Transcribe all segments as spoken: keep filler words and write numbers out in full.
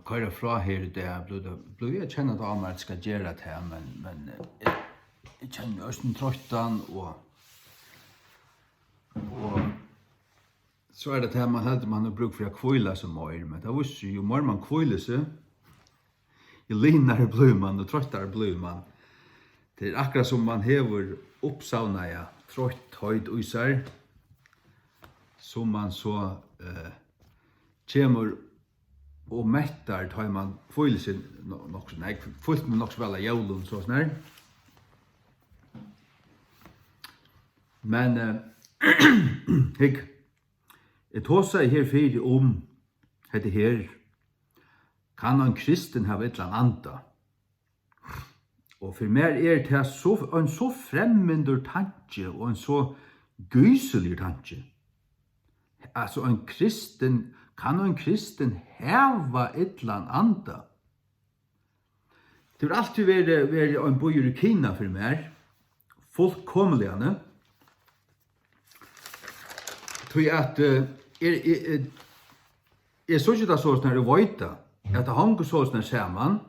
koyra frá her í dag, blívi, blívi eg at kenna tað á mær, at eg skal gera tað, men, men, eh, eg, eg kenni meg eisini troyttan, og, og so er tað tað, man heldur, man hevur brúk fyri at hvíla seg meir, men tað vísir seg, jú meir man hvílir seg, jú linari blívur mann og troyttari blívur mann. Tað er akkurát sum mann hevur uppsavnaða troyttheit í sær, sum mann so, eh, kemur og mettar, tá ið mann hvílir seg no-, nokk so nógv, hvílt meg nokk so væl á jólum, so snar. Men, eh, hygg, eg tosaði her fyri um hetta her, kann ein kristin hava illan anda? Og fyri mær er tað so, ein so fremmindur tanki og ein so gysiligur tanki. Altso, ein kristin, kann ein kristin hava illan anda? Tað hevur altíð verið, verið ein býur í Kina fyri mær, fullkomiliga, ne? Tí at, eh, er, er, er, eg síggi tað soleiðis, nær eg veit tað, at tað hongur soleiðis nær saman,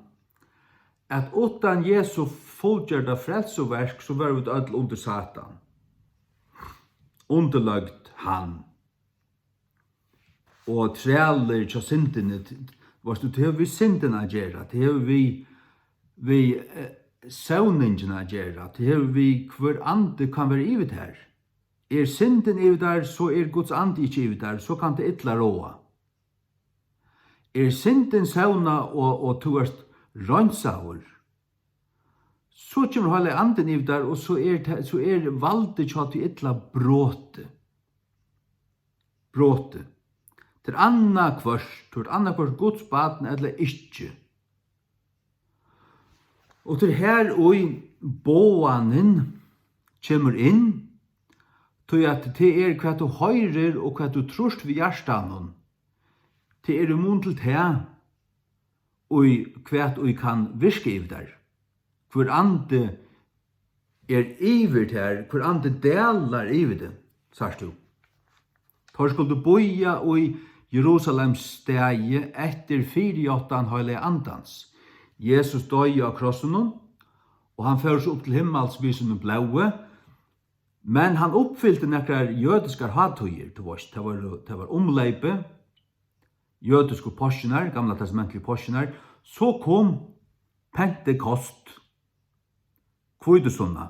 at uttan Jesu fullgjørda frelsuverk, so vóru vit øll undir Satan, undirløgd hann, og trælir hjá syndini. T-, veitst tú, tað hevur við syndina at gera, tað hevur við, við, eh, sóningina at gera, tað hevur við, hvør andi kann vera yvir tær. Er syndin yvir tær, so er Guds andi ikki yvir tær, so kann tað illa ráða. Er syndin sónað, og, og tú ert reinsaður, so kemur Heilagi Andin yvir tær, og so er ta-, so er valdið hjá tí illa brotið. Brotið. Tað er annaðhvørt, tú ert annaðhvørt Guds barn ella ikki. Og tað er her, ið boðanin kemur inn, tí at tað er, hvat tú hoyrir og hvat tú trýrt við hjartanum, tað er í mun til tað, ið hvat ið kann virka yvir tær. Hvør andi er yvir tær, hvør andi dalar yvir teg, sært tú. Teir skuldu bíða í Jerusalem staði eftir fyrijáttan Heilaga Andans. Jesus doyði á krossinum, og hann fór so upp til himmals við sínum blóði, men hann uppfylti nakrar jødiskar hátíðir, tú veitst, tað var, tað var umleypið, jødisku páskirnar, Gamla Testamentligu páskirnar, so kom Pentekost, hvítusunna,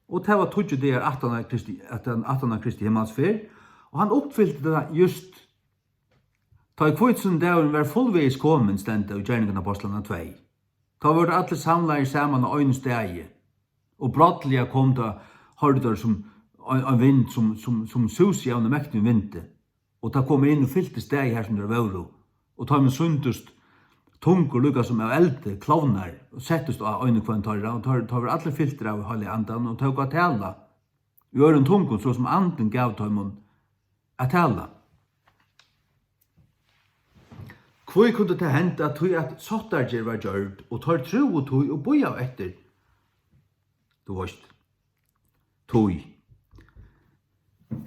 og tað var tíggju dagar aftan á Kristi, aftan, aftan á Kristi himmalsferð, og hann uppfylti tað júst, tá ið hvítusunnudagurin var fullvegis komin, stendur í Gerningarnar Ápostlarnar tvey. Tá vóru allir samlaðir saman á einum staði, og brádliga kom tað, hoyrdu teir sum ein, ein vind, sum, sum, sum sus í einum mektigum vindi. Og tað kom inn og fylti staðið har, sum teir vóru, og teimum sýndust tungur líka sum av eldi, klovnar, og settust á ein og hvønn teirra, og teir, teir vóru allir fyltir av Heilaga Andanum og tóku at tala í øðrum tungum, so sum Andin gav teimum at tala. Hví kundi tað henda? Tí at sáttargerð var gjørd, og teir trúðu tí og bíðaðu eftir, tú veitst, tí.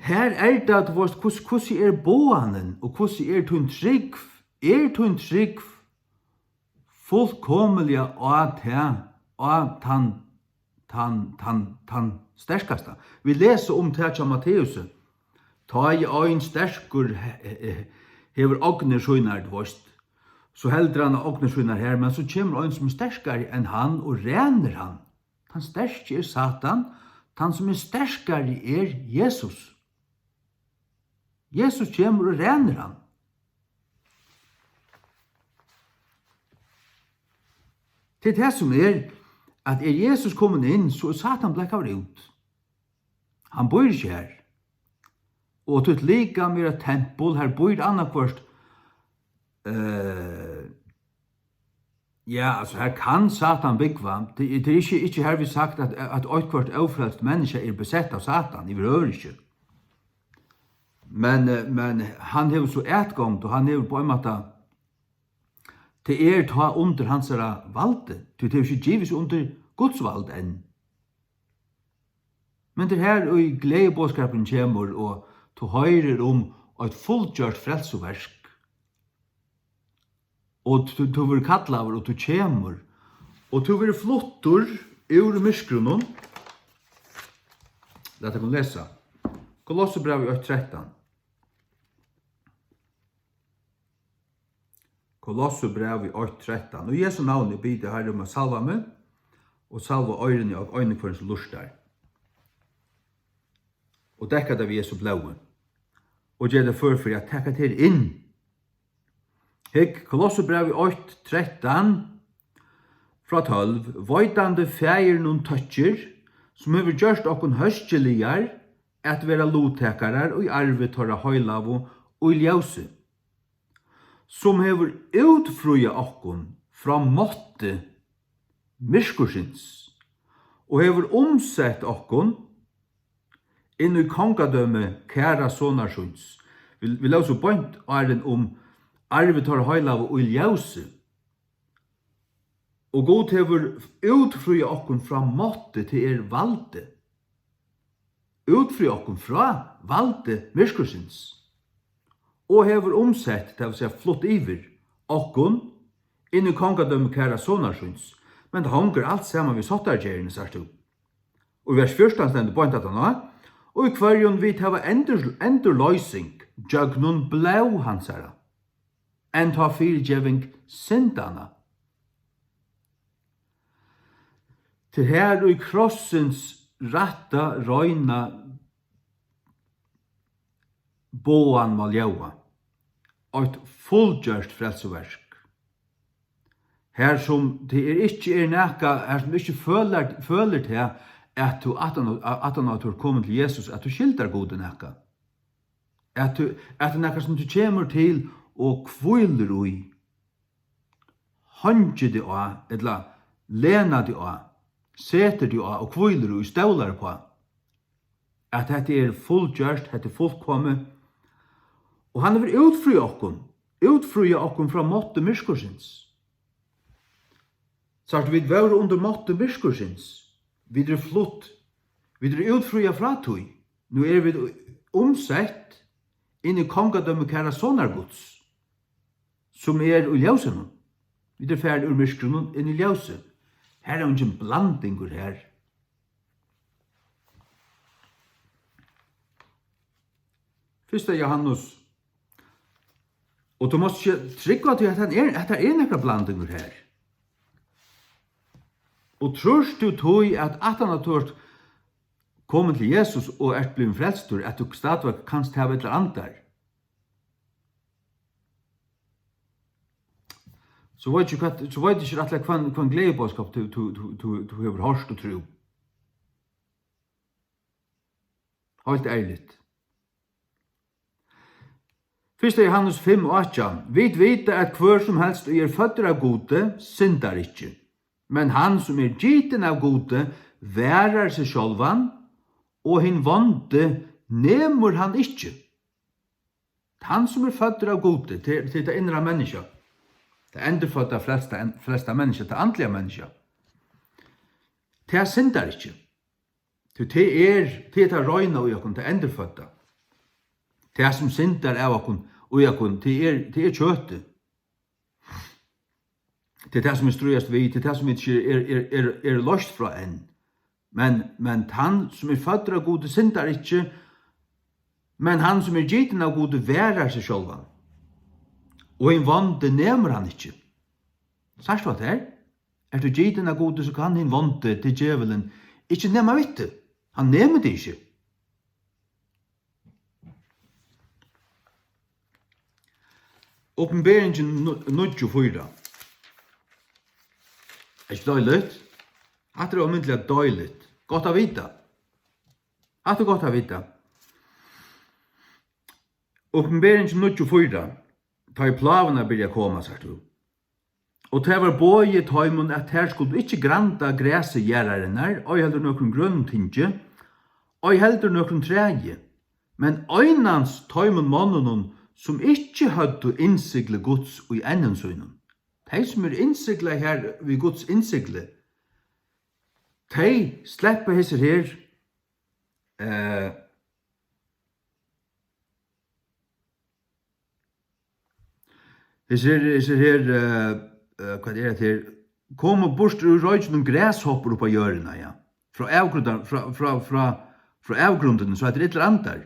Her er tað, tú veitst, hvussu, hvussu er boðanin, og hvussu er tín trúgv? Er tín trúgv fullkomiliga á tað, á tann, tann, tann, tann sterkasta? Vit lesa um tað hjá Matteusi. Tá ið ein sterkur he-, he-, hevur ognir sínar, tú veitst, so heldur hann ognir sínar har, men so kemur ein, sum er sterkari enn hann, og rænir hann. Tann sterki er Satan, tann, sum er sterkari, er Jesus. Jesus kemur og rænir hann. Tað er tað, sum er, at er Jesus komin inn, so er Satan blakaður út. Hann býr ikki har. Og títt likam er eitt tempul, har býr annaðhvørt, eh, ja, altso, har kann Satan búgva. Tað, tað er ikki, ikki hervið sagt, at, at eitthvørt ófrelst menniskja er besett av Satan, yvirhøvur ikki. Men, eh, men hann hevur so atgongd, og hann hevur á ein máta, tað er tá undir hansara valdi, tí tað hevur ikki givið seg undir Guds vald enn. Men tað er her, ið gleðiboðskapurin kemur, og tú hoyrir um eitt fullgjørt frelsuverk. og tú, tú verður kallaður, og tú kemur, og tú verður fluttur úr myrkrinum. Lat okkum lesa. Kolossebrævið eitt trettan. Kolossebrævið eitt trettan. Í Jesu navni biði eg, Harri, um at salva meg, og salva oyruni á einum hvørjum, sum lurtar. Og dekka tað við Jesu blóði. Og gera tað før fyri at taka tær inn. Hygg, Kolossebrævið eitt trettan frá tólv: Veitandi Faðirinum tøkkir, sum hevur gjørt okkum hóskiligar at vera luttakarar í arvi teirra heilagu í ljósi, sum hevur útfríað okkum frá mátti myrkursins og hevur umsett okkum inn í kongadømi kæra sonar síns. Vit, vit lósu beint áðrenn um arvi teirra heilagu í ljósi. Og Gud hevur útfríað okkum frá mátti, tað er valdi. Útfríað okkum frá valdi myrkursins. Og hevur umsett, tað vil siga flutt yvir, okkum inn í kongadømi kæra sonar síns. Men tað hongur alt saman við sáttargerðini, sært tú. Og í vers fjúrtan stendur beint aftan á: Og í hvørjum vit hava endur-, endurloysing gjøgnum blóð hansara, enntá fyrigeving syndanna. Tað er her í krossins rætta, reina boðan má ljóða. Eitt fullgjørt frelsuverk. Har sum tað er ikki er nakað, har sum ikki følar, følir tað, at tú aftan á, aftan á tú ert komin til Jesus, at tú skyldar Gudi nakað. At tú, at tað er nakað sum tú kemur til og hvílir í. Hongir teg á, ella lenar teg á, setir teg á og hvílir í, stólar uppá. At hetta er fullgjørt, hetta er fullkomið. Og hann hevur útfríað okkum, útfríað okkum frá mátti myrkursins. Sært, vit vóru undir mátti myrkursins. Vit eru flutt, vit eru útfríað frá tí. Nú eru vit umsett inn í kongadømi kæra sonar Guds, sum er í ljósinum. Vit eru farin úr myrkrinum inn í ljósið. Her er eingin blandingur her. Fyrsta Jóhannes. Og tú mást ikki trúgva tí, at hann er, at tað er nakar blandingur her. Og trýrt tú tí, at aftan at tú ert komin til Jesus og ert blivin frelstur, at tú stadigvæk kanst hava illar andar? So veit ikki hvat, so veit ikki rættiliga hvønn, hvønn gleðiboðskap tú, tú, tú, tú, tú hevur hoyrt og trúð. Heilt ærligt. Fyrsta Jóhannes fimm átjan: Vit vita, at hvør sum helst, ið er føddur av Gudi, syndar ikki. Men hann, sum er gitin av Gudi, varar seg sjálvan, og hin vondi nemur hann ikki. Hann, sum er føddur av Gudi, til, til tað innra menniskja, tað endurfødda, frelsta, frelsta menniskja, tað andliga menniskja, tað syndar ikki. Tí tað er, tað er tað reina í okkum, tað endurfødda. Tað, sum syndar av okkum, í okkum, tað er, tað er kjøtið. Tað er tað, sum vit stríðast við, tað er tað, sum vit ikki er, er, er, er loyst frá enn. Men, men tann, sum er føddur av Gudi, syndar ikki, men hann, sum er gitin av Gudi, varar seg sjálvan. Og hin vondi nemur hann ikki. Sært tú hatta her? Ert tú gitin av Gudi, so kann hin vondi, tað er djevulin, ikki nema við teg. Hann nemur teg ikki. Opinberingin nu-, níggju fýra. Er ikki deiligt? Hatta er ómetaliga deiligt. Gott at vita. Hatta er gott at vita. Opinberingin níggju fýra. Tá ið plágurnar byrja at koma, sært tú. Og tað var boðið teimum, at tær skuldu ikki granda grasi jarðarinnar, ei heldur nøkrum grønum tingi, ei heldur nøkrum træi, men einans teimum monnunum, sum ikki høvdu innsigli Guds í ennum sínum. Tey, sum eru innsiglað her við Guds innsigli, tey sleppa hesir her, eh, Hesir her, hesir her, eh, eh, hvat er hetta her? Komu burtur úr roykinum grashoppur upp á jørðina, ja. Frá avgrundan-, frá, frá, frá, frá avgrundini, so hetta eru illir andar.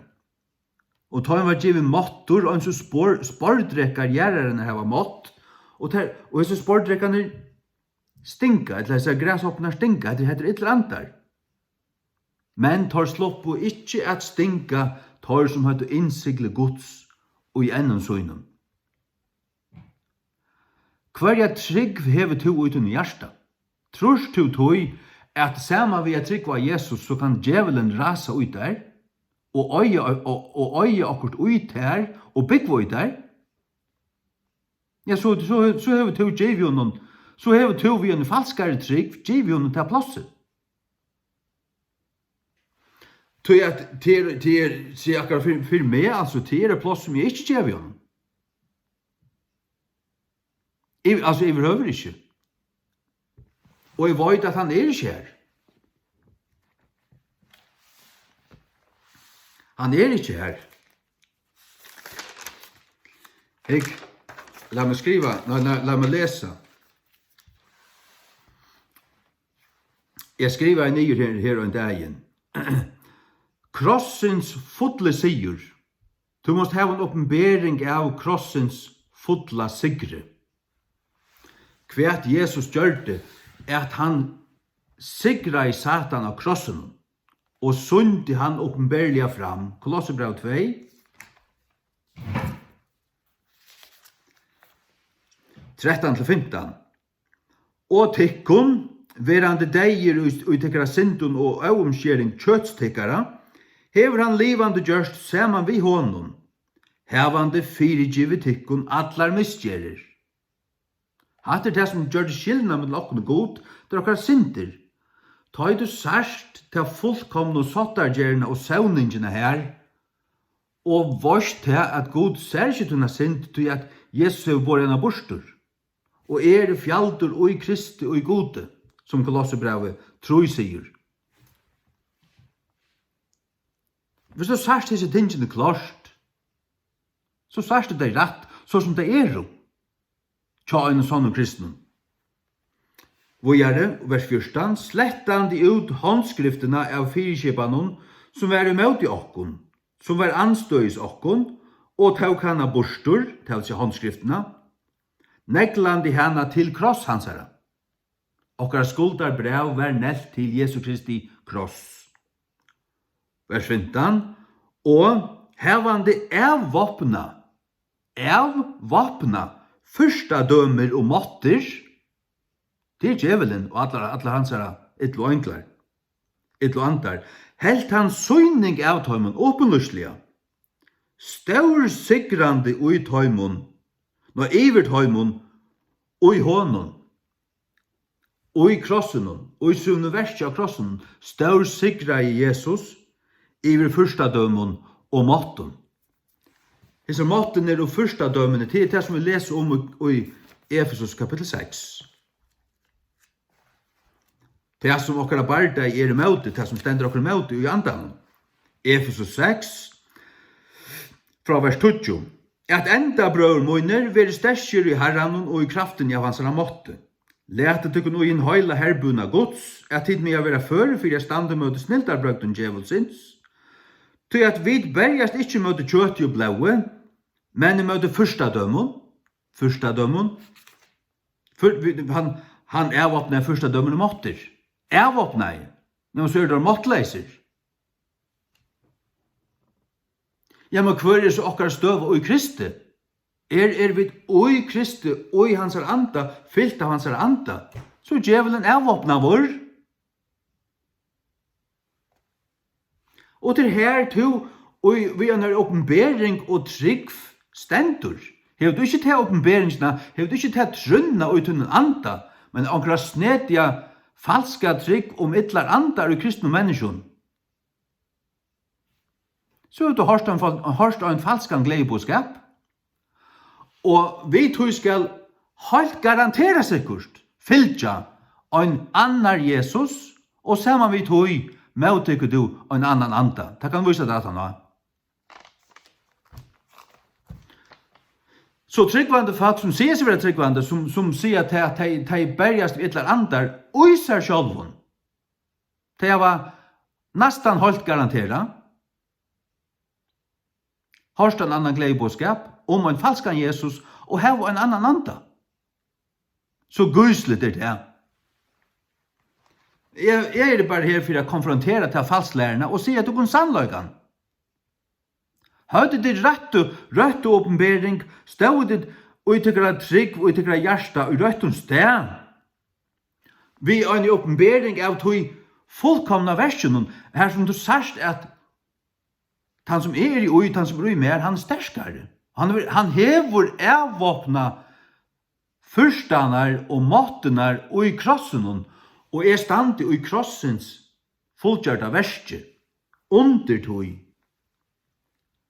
Og teimum var givin máttur, eins og spor-, sporðdrekar jarðarinnar hava mátt, og tær, og hesir sporðdrekarnir stinga, ella hesar grashoppurnar stinga, hetta, hetta eru illir andar. Men teir sluppu ikki at stinga teir, sum høvdu innsigli Guds í eynum sínum. Hvørja trúgv hevur tú í tínum hjarta? Trýrt tú tí, at saman við at trúgva á Jesus, so kann djevulin rasa í tær og eiga, og, og eiga okkurt í tær og búgva í tær? Ja, so, so, so hevur tú givið honum, so hevur tú við eini falskari trúgv givið honum tað plássið. Tí at tað er, tað er, sigi akkurát fyri, fyri meg, altso, tað er eitt pláss, sum eg ikki gevi honum. Yv-, altso, yvirhøvur ikki. Og eg veit, at hann er ikki her. Hann er ikki her. Hygg, lat meg skriva, nei, nei, lat meg lesa. Eg skrivaði niður her, her ein dagin. Krossins fulli sigur. Tú mást hava ein opinbering av krossins fulla sigri. Hvat Jesus gjørdi, at hann sigraði Satan á krossinum og sýndi hann opinberliga fram. Kolossebræv tvey, trettan til fimtan. Og tykkum, verandi deyðir í, í tykkara syndum og óumskering kjøts tykkara, hevur hann livandi gjørt saman við honum, havandi fyrigivið tykkum allar misgerðir. Hatta er tað, sum gjørdi skilnað millum okkum og Gud, tað er okkara syndir. Tá ið tú sært ta fullkomnu sáttargerðina og sóningina har, og veitst tað, at Gud sær ikki tína synd, tí at Jesus hevur borið hana burtur, og eri fjaldur í Kristi í Gudi, sum Kolossebrævið trý sigur. Viss tú sært hesi tingini klárt, so sært tú tey rætt, so sum tey eru hjá einum sonnum kristnum. Víðari, vers fjúrtan, slettandi út handskriftina av fyriskipanum, sum var ímóti okkum, sum var andstøðis okkum, og tók hana burtur, tað vil siga handskriftina, neglandi hana til kross hansara. Okkara skuldarbræv var nelt til Jesu Kristi kross. Vers fimtan, og havandi avvápnað, avvápnað fyrstadømir og máttir, tað er djevulin og allar, allar hansara illu einglar, illu andar, helt hann sýning av teimum opinlýsliga, stórsigrandi í teimum, nei, yvir teimum, í honum. Í krossinum, í sínum verki á krossinum, stórsigraði Jesus yvir fyrstadømum og máttum. Hesir máttirnir og fyrstadømini, tað er tað, sum vit lesa um í, í Efesus kapittul seks. Tað, sum okkara bardagi er ímóti, tað, sum stendur okkum ímóti í andanum. Efesus seks, frá vers tíggju. At enda, brøður mínir, verið sterkir í Harranum og í kraftini av hansara mátti. Latið tykkum í hin heila herbúna Guds, at tit mega vera før fyri at standa ímóti snildarbrøgdum djevulsins. Tí at vit berjast ikki ímóti kjøti og blóði, men ímóti fyrstadømum, fyrstadømum. Fyr-, vit, hann, hann avvápnaði fyrstadømini máttir. Avvápnaði. Nú so eru teir máttleysir. Ja, men hvør er so okkara støða í Kristi? Er, er vit í Kristi, í hansara anda, fylt av hansara anda, so er djevulin avvápnaður. Og tað er her tú, í, við einari opinbering og trúgv stendur. Hevur tú ikki ta opinberingina, hevur tú ikki ta trúnna í tínum anda, men onkra snediga, falska trúgv um illar andar í kristnum menniskjum, so hevur tú hoyrt ein fal-, hoyrt ein falskan gleðiboðskap, og við tí skal heilt garantera sikkurt fylgja ein annar Jesus, og saman við tí móttekur tú ein annan anda. Tað kann vísa tær aftan á. So trúgvandi fólk, sum siga seg vera trúgvandi, sum, sum siga, at tey, tey, tey berjast við illar andar í sær sjálvum, tey hava næstan heilt garanterað hoyrt ein annan gleðiboðskap um ein falskan Jesus og hava ein annan anda. So gísligt er tað. Eg, eg eri bara her fyri at konfrontera ta falslæruna og siga tykkum sannleikan. Høvdu tit rættu, røttu opinbering, stóðu tit í tykkara trúgv og í tykkara hjarta í røttum stað, við eini opinbering av tí fullkomna verkinum, har sum tú sært, at tann sum eg eri í, tann sum er í mær, hann er sterkari. Hann hevur, hann hevur avvápnað fyrstarnar og máttirnar í krossinum, og eg standi í krossins fullgjørda verki, undir tí.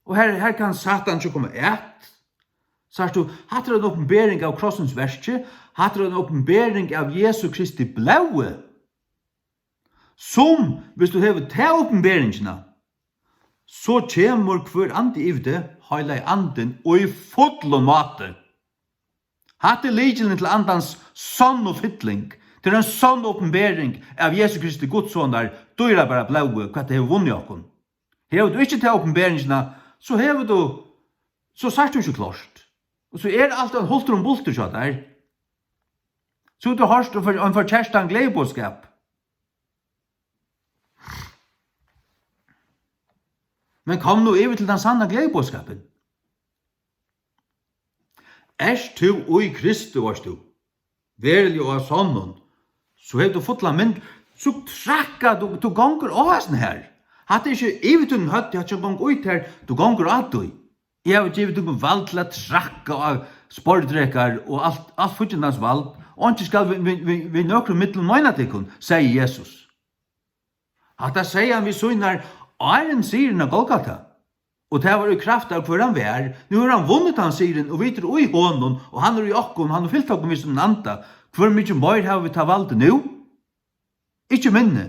Og her, her kann Satan ikki koma at. Sært tú, hatta er ein opinbering av krossins verki, hatta er ein opinbering av Jesu Kristi blóði, sum, viss tú hevur ta opinberingina, so kemur hvør andi yvir teg, Heilagi Andin, í fullum máti. Hatta er lykilin til andans sonnu fylling. Tað er ein sonn opinbering av Jesu Kristi, Guds sonar, dýrabara blóði, hvat tað hevur vunnið okkum. Hevur tú ikki ta opinberingina, so hevur tú, so sært tú ikki klárt. Og so er alt ein hultur um bultur hjá tær. So tú hoyrt ein for-, ein forkertan gleðiboðskap. Men kom nú yvir til tann sanna gleðiboðskapin. Ert tú í Kristi, veitst tú, veruliga og av sonnum, so hevur tú fulla mynd, so trakka, tú, tú gongur á hasum her. Hatta er ikki yvir tínum høvdi, hatta er ikki gong í tær, tú gongur á tí. Eg havi givið tykkum vald til at trakka á sporðdrekar og alt, alt fíggjandans vald, og einki skal við, við, við, við nøkrum millum meina tykkum, segði Jesus. Hatta segði hann við sínar áðrenn sigurin á Golgata. Og tað var í kraft av, hvør hann var. Nú hevur hann vunnið tann sigurin, og vit eru í honum, og hann er í okkum, hann hevur fylt okkum við sínum anda. Hvør mikið meir hava vit tað valdið nú? Ikki minni.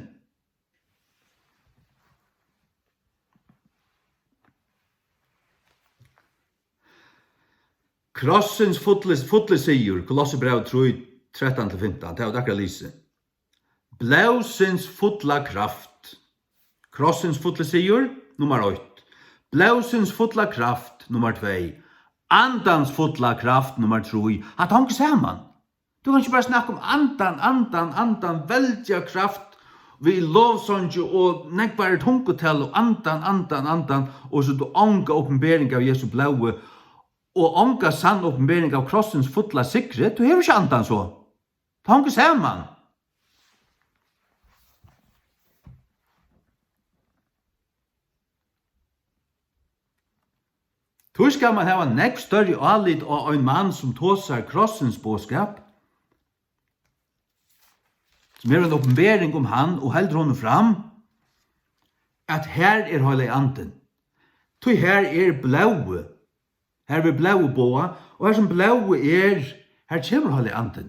Krossins fulli, fulli sigur, Kolossebræv trý, trettan til fimtan, tað hava vit akkurát lisið. Blóðsins fulla kraft. Krossins fulli sigur, nummar eitt. Blóðsins fulla kraft, nummar tvey. Andans fulla kraft, nummar trý. Hatta hongur saman. Tú kanst ikki bara snakka um andan, andan, andan, veldiga kraft við lovsangi og nógvari tungutali og andan, andan, andan, og so tú onga opinbering av Jesu blóði og onga sanna opinbering av krossins fulla sigri, tú hevur ikki andan so. Tað hongur saman. Tí skal mann hava nógv størri álit á ein mann, sum tosar krossins boðskap, sum hevur eina opinbering um hann og heldur honum fram, at har er Heilagi Andin. Tí har er blóðið, har verður blóðið boðað, og har sum blóðið er, har kemur Heilagi Andin.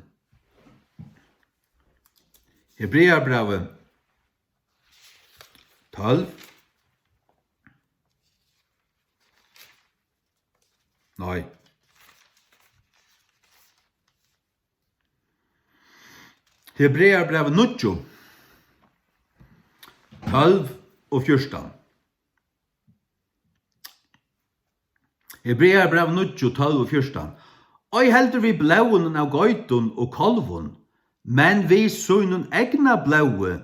Hebreabrævið tólv. Nei. Hebreabrævið níggju, tólv og fjúrtan. Hebreabrævið níggju, tólv og fjúrtan. Ei heldur við blóðinum av geitum og kálvum, men við sínum egna blóði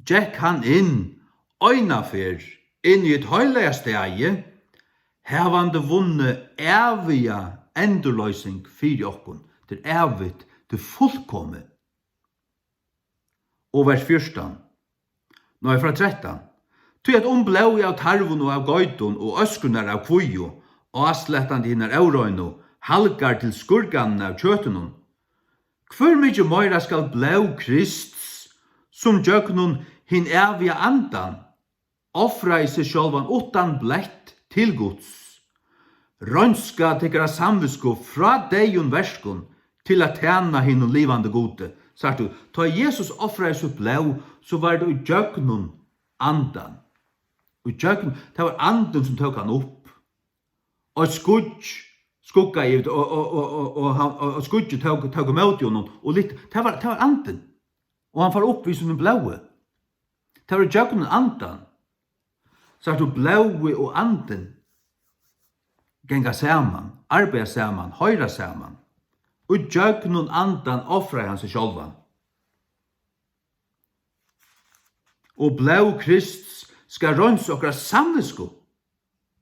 gekk hann inn eina ferð inn í eitt heilaga staðið, havandi vunnið æviga endurloysing fyri okkum. Tað er ævigt, tað er fullkomið. Og vers fjúrtan. Nei, frá trettan. Tí at um blóðið av tarvum og av geitum og øskurnar av kvígu, áslatandi hinar óreinu, halgar til skurðarnar av kjøtinum, hvør mikið meira skal blóð Krists, sum gjøgnum hin æviga Andan ofraði seg sjálvan uttan blett til Guds, reinska tykkara samvitsku frá deyðum verkum til at tæna hinum livandi Gudi. Sært tú, tá Jesus ofraði sítt blóð, so var tað í gjøgnum Andan. Í gjøgnum, tað var Andin, sum tók hann upp. Og eitt skýggj skuggaði yvir, og, og, og, og, og, hann, og, og skuggi tók, tók ímóti honum, og lit, tað var, tað var andin. Og hann fór upp við sínum blóði. Tað var ígjøgnum andan. Sært tú, blóðið og andin ganga saman, arbeiða saman, hoyra saman. Og ígjøgnum andan ofraði hann seg sjálvan. Og blóð Krists skal reinsa okkara samvitsku.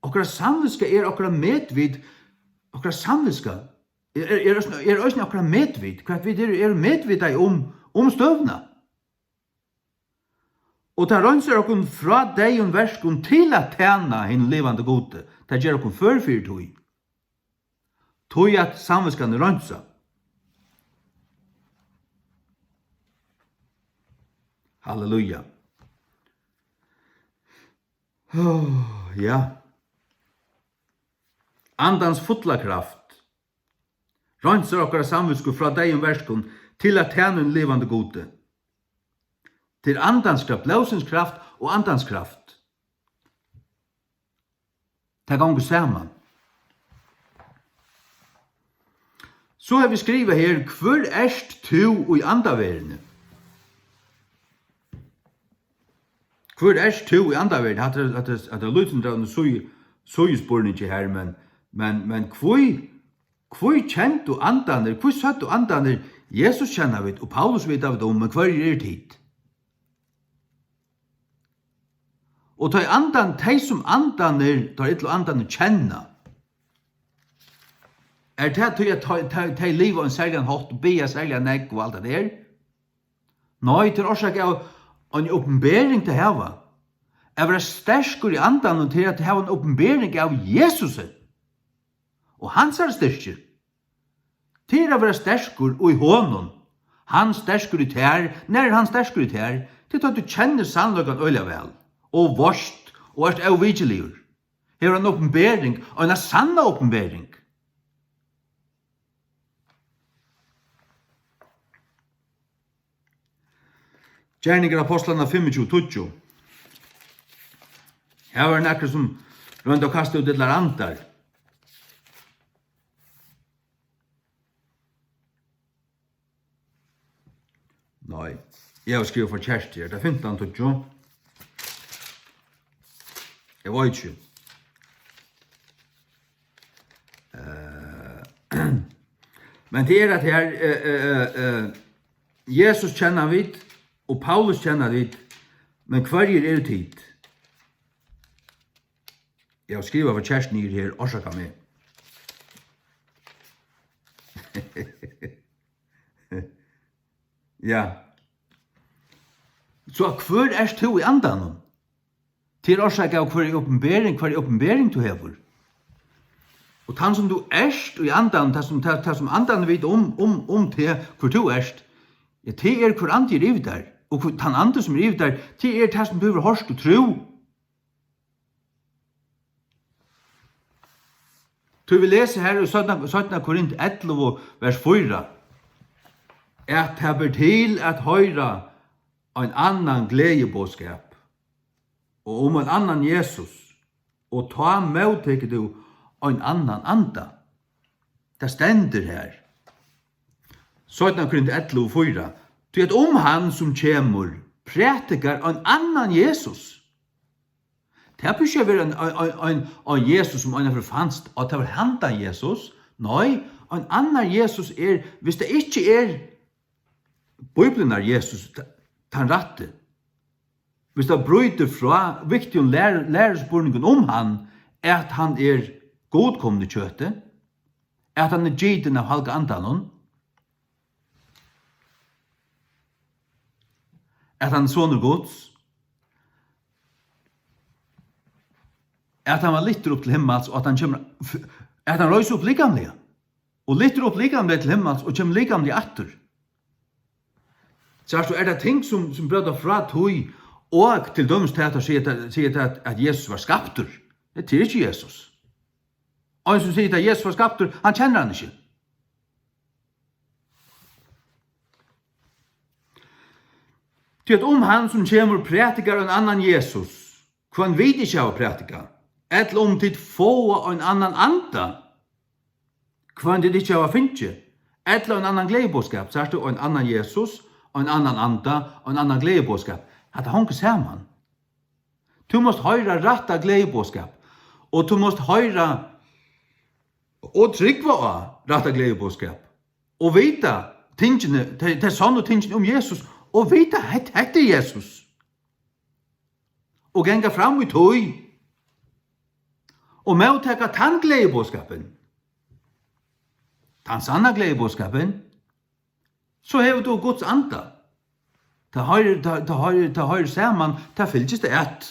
Okkara samvitska er okkara medvit, okkara samvitska er, er, er, eisini, er eisini okkara medvit, hvat vit eru, eru medvitaði um, um støðuna. Og tað reinsar okkum frá deyðum verkum til at tæna hinum livandi Gudi. Tað ger okkum før fyri tí. Tí at samvitskan er reinsa. Halleluja. Åh, ja. Andans fulla kraft reinsar okkara samvitsku frá deyðum verkum til at tæna hinum livandi Gudi. Til andans kraft, blóðsins kraft og andans kraft. Tað gongur saman. So havi eg skrivað her: Hvør ert tú í andaverðini? Hvør ert tú í andaverðini? Hatta er, hatta er, hatta er lítil síðu, síðuspurningi her, men, men, men hví, hví kendu andarnir, hví søgdu andarnir: Jesus kenna vit, og Paulus vita vit um, men hvørjir eru tit? Og tá ið andan, tey sum andarnir, tá illu andarnir kenna, er tað tí, at tey, tey, tey liva á ein serligan hátt og biðja serliga nógv og alt tað har? Nei, tað er orsakað av eini opinbering tey hava. At vera sterkur í andanum, tað er at hava eina opinbering av Jesusi og hansara styrki. Tað er at vera sterkur í honum. Hann sterkur í tær. Nær er hann sterkur í tær? Tað er tá tú kennir sannleikan øgiliga væl og veitst og ert óvikiligur. Hevur eina opinbering, eina sanna opinbering. Gerningar Ápostlanna fimmogtjúgu tíggju. Her var nakrir, sum royndu at kasta út illar andar. Nei, eg havi skrivað forkert her. Tað er fimtan tíggju. Eg veit ikki. Eh, men tað er at her, eh, eh, eh, eh, Jesus kenna vit, og Paulus kenna vit, men hvørjir eru tit? Eg havi skrivað forkert niður her, orsaka meg. Ja. So hvør ert tú í andanum? Tað er orsakað av hvørji opinbering, hvørji opinbering tú hevur. Og tann sum tú ert í andanum, tað sum, tað, tað sum andarnir vita um, um, um teg, hvør tú ert, ja, tað er hvør andi er yvir tær. Og hvør, tann andi sum er yvir tær, tað er tað sum tú hevur hoyrt og trúð. Tí vit lesa her í seinna, seinna Korint ellivu, vers fýra, at tað ber til at hoyra ein annan gleðiboðskap og um ein annan Jesus, og tá móttekur tú ein annan anda. Tað stendur her. Seinna Korint ellivu fýra. Tí at um hann sum kemur prædikar ein annan Jesus, tað behøvist ikki at vera ein, ein, ein, ein, ein Jesus sum einaferð fanst, og tað var handan Jesus. Nei, ein annar Jesus er, viss tað ikki er Bíbliunnar Jesus, ta-, tann rætti. Viss tað brýtur frá viktigum lær-, læruspurningum um hann, at hann er Gud komin í kjøti, at hann er gitin av Halga Andanum, at hann er sonur Guds, at hann var lyftur upp til himmals, og at hann kemur, at hann reis upp likamliga, og lyftur upp likamliga til himmals og kemur likamliga aftur. Sært tú, er tað ting sum, sum bróta frá tí, og til dømis tað at siga, siga tað at, at Jesus var skaptur. Tað er ikki Jesus. Og ein sum sigur at Jesus var skaptur, hann kennir hann ikki. Tí at um hann sum kemur prædikar ein annan Jesus, hvønn vit ikki hava prædikað, ella um tit fáa ein annan anda, hvønn tit ikki hava fingið, ella ein annan gleðiboðskap, sært tú, ein annan Jesus, ein annan anda, ein annan gleðiboðskap. Hatta hongur saman. Tú mást hoyra rætta gleðiboðskap, og tú mást hoyra og trúgva á rætta gleðiboðskap, og vita tingini, tey, tey sannu tingini um Jesus, og vita, hetta, hetta er Jesus, og ganga fram í tí, og móttaka tann gleðiboðskapin, tann sanna gleðiboðskapin, so hevur tú Guds anda. Tað hoyrir, tað, tað hoyrir, tað hoyrir saman, tað fylgist at.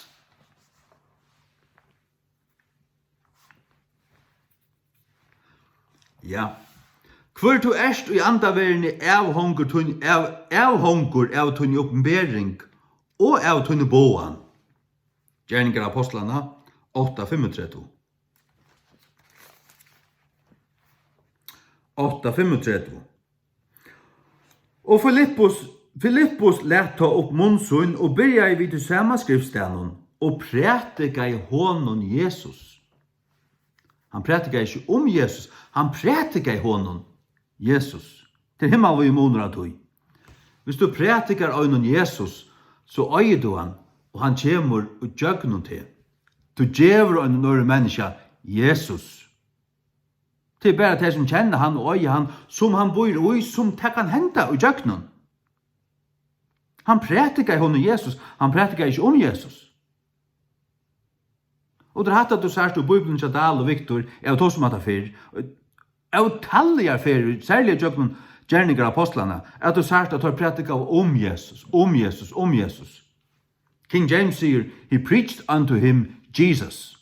Ja. Hvør tú ert í andaverðini, avhongur tín, av, avhongur av tíni uppenbering og av tíni boðan. Gerningar Apostlanna átta fimmogtretivu. Átta fimmogtretivu. Og Filippus, Filippus læt tá upp munn sín og byrjaði við tí sama skriftstaðnum og prætikaði honum Jesus. Hann prætikaði ikki um Jesus, hann prætikaði honum Jesus. Tað er himmalvíður munur á tí. Viss tú prætikar einum Jesus, so eigur tú hann, og hann kemur í gjøgnum teg. Tú gevur einum øðrum menniskja Jesus. Tað er bara tey, sum kenna hann og eiga hann, sum hann býr í, sum tað kann henda í gjøgnum. Hann prætikaði honum Jesus, hann prætikaði ikki um Jesus. Og tað er hatta, tú sært í Bíbliuni hjá Dahl og Victor, eg havi tosað um hatta fyrr, ótalligar ferðir, serliga gjøgnum Gerningar Apostlanna, at tú sært, at teir prætikaðu um Jesus, um Jesus, um Jesus. King James sigur, "He preached unto him Jesus."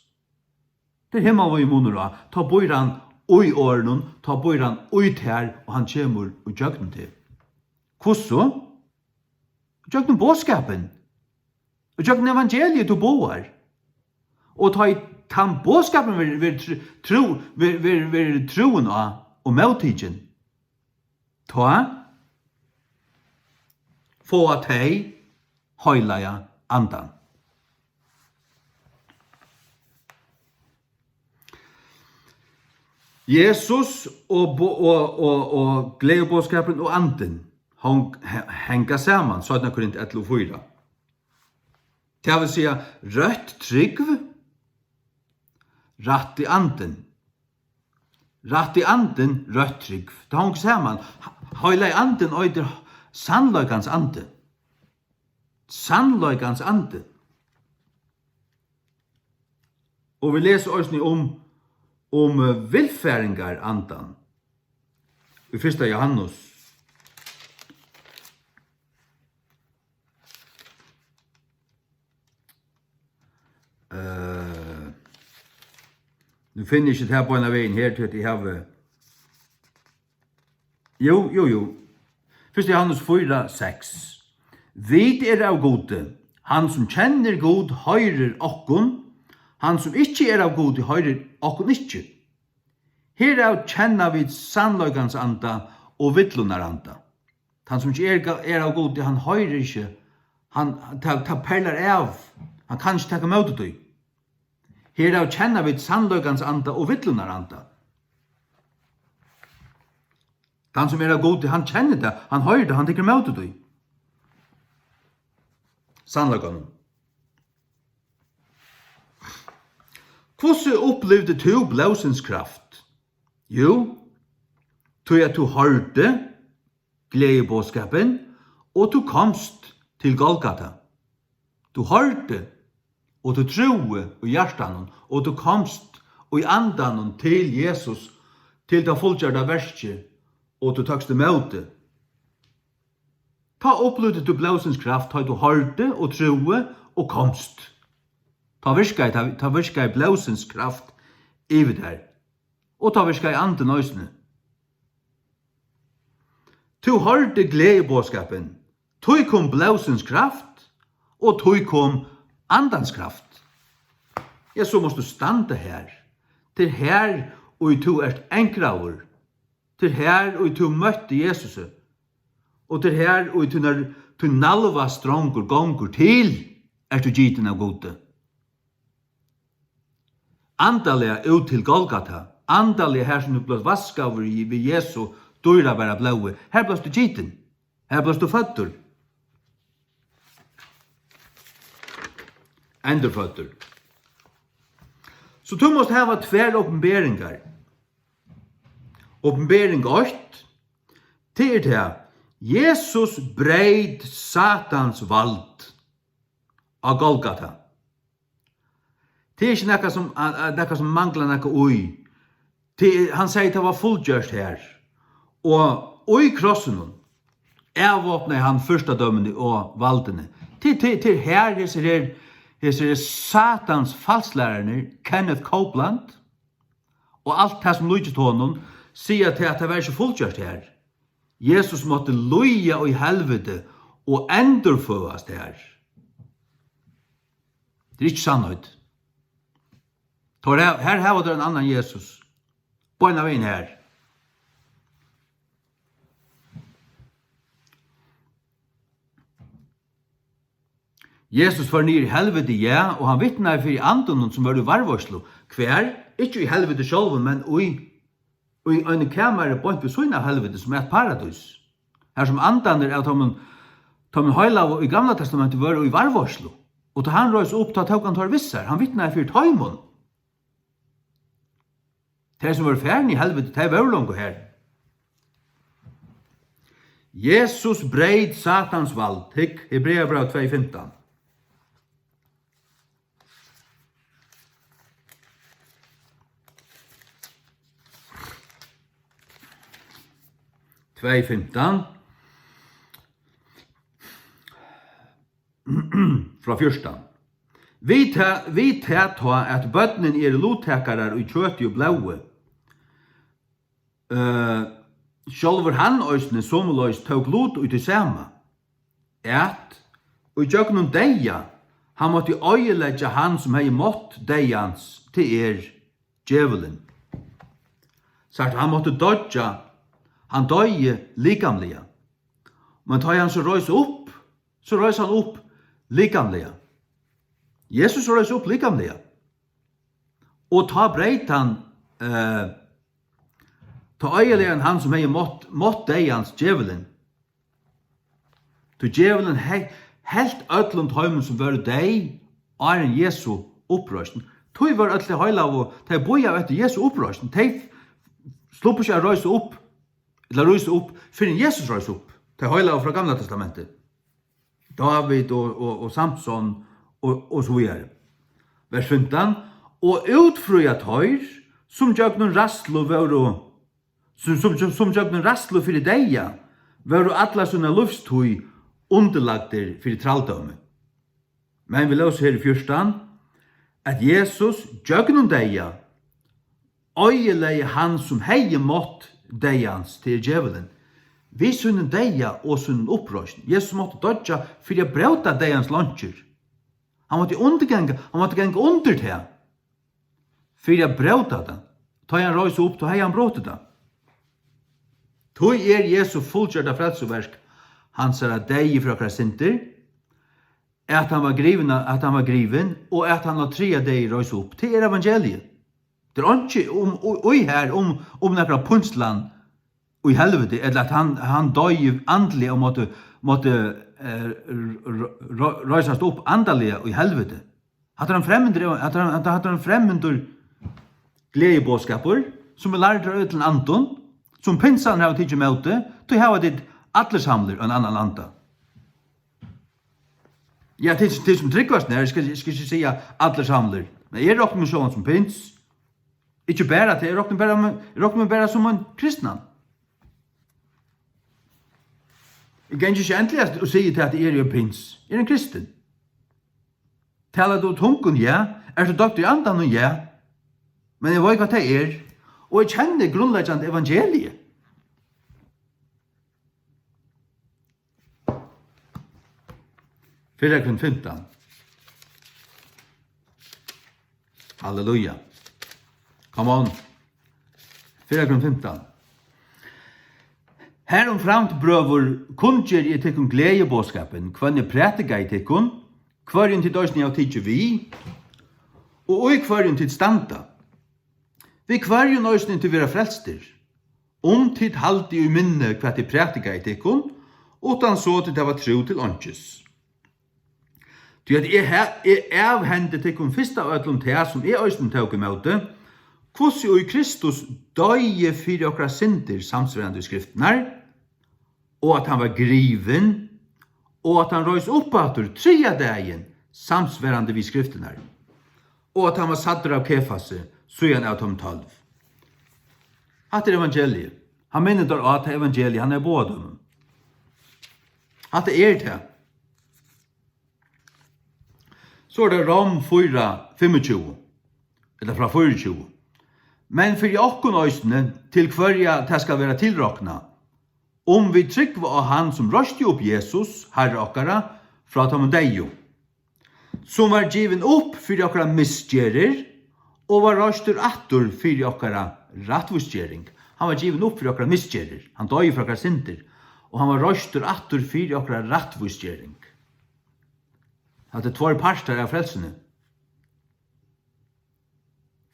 Tað er himmalvíður munur á. Tá býr hann í orðinum, tá býr hann í tær, og hann kemur í gjøgnum teg. Hvussu? Í gjøgnum boðskapin. Í gjøgnum evangeliið, tú boðar. Og tá ið tann boðskapin verður, verður tr-, trú, verður, verður, verður trúin á og móttikin, tá fáa tey heilaga andan. Jesus og bo-, og, og, og gleðiboðskapurin og andin hong-, he-, hanga saman, seinna Korint ellivu fýra. Tað vil siga, røtt trúgv, rætti andin. Rætti andin, røtt trúgv. Tað hongur saman. Heilagi andin eitur sannleikans andi. Sannleikans andi. Og vit lesa eisini um, um, eh, villfaringarandan í fyrsta Jóhannes. Eh, nú finni eg ikki tað beinan vegin her, tí at eg havi, jú, jú, jú. Fyrsta Jóhannes fýra, seks. Vit eru av Gudi. Hann, sum kennir Gud, hoyrir okkum. Hann, sum ikki er av Gudi, hoyrir okkum ikki. Herav kenna vit sannleikans anda og villunnar anda. Tann, sum ikki er ga-, er av Gudi, hann hoyrir ikki, hann, tað, tað perlar av, hann kann ikki taka ímóti tí. Herav kenna vit sannleikans anda og villunnar anda. Tann, sum er av Gudi, hann kennir tað, hann hoyrir tað, hann tekur ímóti tí. Sannleikanum. Hvussu upplivdi tú blóðsins kraft? Jú, tí at tú hoyrdi gleðiboðskapin, og tú komst til Golgata. Tú hoyrdi, og tú trúði í hjartanum, og tú komst í andanum til Jesus, til tað fullgjørda verkið, og tú tókst ímóti. Tá upplivdi tú blóðsins kraft, tá tú hoyrdi og trúði og komst. Tá virkaði, tá, tá virkaði blóðsins kraft yvir tær. Og tá virkaði andin eisini. Tú hoyrdi gleðiboðskapin, tí kom blóðsins kraft, og tí kom andans kraft. Ja, so mást tú standa her. Tað er her, ið tú ert ankraður. Tað er her, ið tú møtti Jesusi. Og tað er her, ið tínar, tín nalvastrongur gongur til, ert tú gitin av Gudi. Andaliga út til Golgata. Andaliga, har sum tú bleivst vaskaður í, við Jesu dýrabara blóði, har bleivst tú gitin. Har bleivst tú føddur. Endurføddur. So tú mást hava tvær opinberingar. Opinbering eitt, tað er tað, Jesus breyt Satans vald á Golgata. Tað er ikki nakað sum, a-, a-, nakað sum manglar nakað í. Tað er, hann segði, tað var fullgjørt her. Og í krossinum avvápnaði hann fyrstadømini og valdini. Tað, tað, tað er her, hesir her, hesir her Satans falslærarnir, Kenneth Copeland, og alt tað sum líkist honum, siga tað, at tað var ikki fullgjørt her. Jesus mátti líða í helviti og endurføðast her. Tað er ikki sannheit. Teir ha-, her hava teir ein annan Jesus. Beinanvegin her. Jesus fór niður í helviti, ja, og hann vitnaði fyri andunum, sum vóru í varðveitslu. Hvar? Ikki í helviti sjálvum, men í, í einum kamari beint við síðuna av helviti, sum er eitt paradís. Har sum andarnir av teimum, teimum heilagu í Gamla Testamenti vóru í varðveitslu. Og tá hann reis upp, tá tók hann teir við sær. Hann vitnaði fyri teimum. Tey, sum vóru farin í helviti, tey vóru longu her. Jesus breyt Satans vald. Hygg, Hebreabræv tvey fimtan. Tvey fimtan. Frá fjúrtan. Vit ta-, vit ta tá, at børnini eru luttakarar í kjøti og blóði, øh, sjálvur hann eisini somuleiðis tók lut í tí sama, at í gjøgnum deyða hann mátti oyðileggja hann, sum hevði mátt deyðans, tað er, djevulin. Sagt, hann mátti doyggja, hann doyði likamliga. Men tá hann so reis upp, so reis hann upp likamliga. Jesus reis upp likamliga. Og tá breyt hann, eh, tá oyðilegði hann hann, sum hevði mátt, mátt deyðans, djevulin. Tí djevulin he-, helt øllum teimum, sum vóru deyð áðrenn Jesu uppreisn. Tí vóru øll tey heilagu, tey bíðaðu eftir Jesu uppreisn. Tey sluppu ikki at reisa upp, ella rísa upp, fyrr enn Jesus reis upp. Tey heilagu frá Gamla Testamenti. Dávid og, og, og Samson og, og so víðari. Vers fimtan. Og útfría teir, sum gjøgnum ræðslu vóru sum, sum, sum, sum gjøgnum ræðslu fyri deyða, vóru alla sína lívstíð undirlagdir fyri trældómi. Men vit lósu her í fjúrtan, at Jesus gjøgnum deyða oyðilegði hann, sum hevði mátt deyðans, tað er djevulin, við sínum deyða og sínum uppreisn. Jesus mátti doyggja fyri at bróta deyðans leinkjur. Hann mátti undirganga, hann mátti ganga undir tað. Fyri at bróta tað. Tá hann reis upp, tá hevði hann brotið tað. Tí er Jesu fullgjørda frelsuverk, hansara deyði fyri okkara syndir, at hann var grivin, at hann var grivin, og at hann á triðja degi reis upp. Tað er evangeliið. Tað er einki um, í, í her, um, um nakra pínslan í helviti, ella at hann, hann doyði andliga og mátti, mátti, eh, r-, r-, r-, reisast upp andaliga í helviti. Hatta er ein fremmindur, hatta er, hatta, hatta er ein fremmindur gleðiboðskapur, sum er lærdur av illum andum, sum pinsarar hava tikið ímóti, tí hava tit allir samlir ein annan anda. Ja, tit, tit sum trúgvast nær, eg skal, eg skal ikki siga allir samlir, men eg rokni meg sjálvan sum pins. Ikki bara tað, eg rokni bara, eg rokni meg bara sum ein kristnan. Eg gangi ikki endiliga og sigi tað, at eg eri ein pins. Eg eri ein kristin. Talar tú í tungum? Ja. Ert tú doyptur í Andanum? Ja. Men eg veit, hvat tað er. Og eg kenni grundleggjandi evangeliið. Fyrra Korint fimtan. Halleluja. Come on. Fyrra Korint fimtan. Harumframt, brøður, kunngeri eg tykkum gleðiboðskapin, hvønn eg prædikaði tykkum, hvørjum tit eisini hava tikið við, og í hvørjum tit standa. Við hvørjum eisini tit verða frelstir, um tit haldið í minni, hvat eg prædikaði tykkum, uttan so tit hava trú til einkis. Tí at eg ha-, eg avhendi tykkum fyrst av øllum tað, sum eg eisini tók ímóti, hvussu ið Kristus doyði fyri okkara syndir, samsvarandi við skriftirnar, og at hann var grivin, og at hann reis upp aftur triðja dagin, samsvarandi við skriftirnar, og at hann var sæddur av Kefasi, síðan av teimum tólv. Hatta er evangeliið. Hann minnir teir á tað evangeliið, hann hevur boðað teimum. Hatta er tað. So er tað Rom fýra fimmogtjúgu, ella frá fýraogtjúgu. Men fyri okkum eisini, til hvørja tað skal vera tilroknað, um vit trúgva á hann, sum reisti upp Jesus, Harra okkara, frá teimum deyðu, sum var givin upp fyri okkara misgerðir og var reistur aftur fyri okkara rættvísgering. Hann var givin upp fyri okkara misgerðir. Hann doyði fyri okkara syndir, og hann var reistur aftur fyri okkara rættvísgering. Hatta er tveir partar av frelsuni.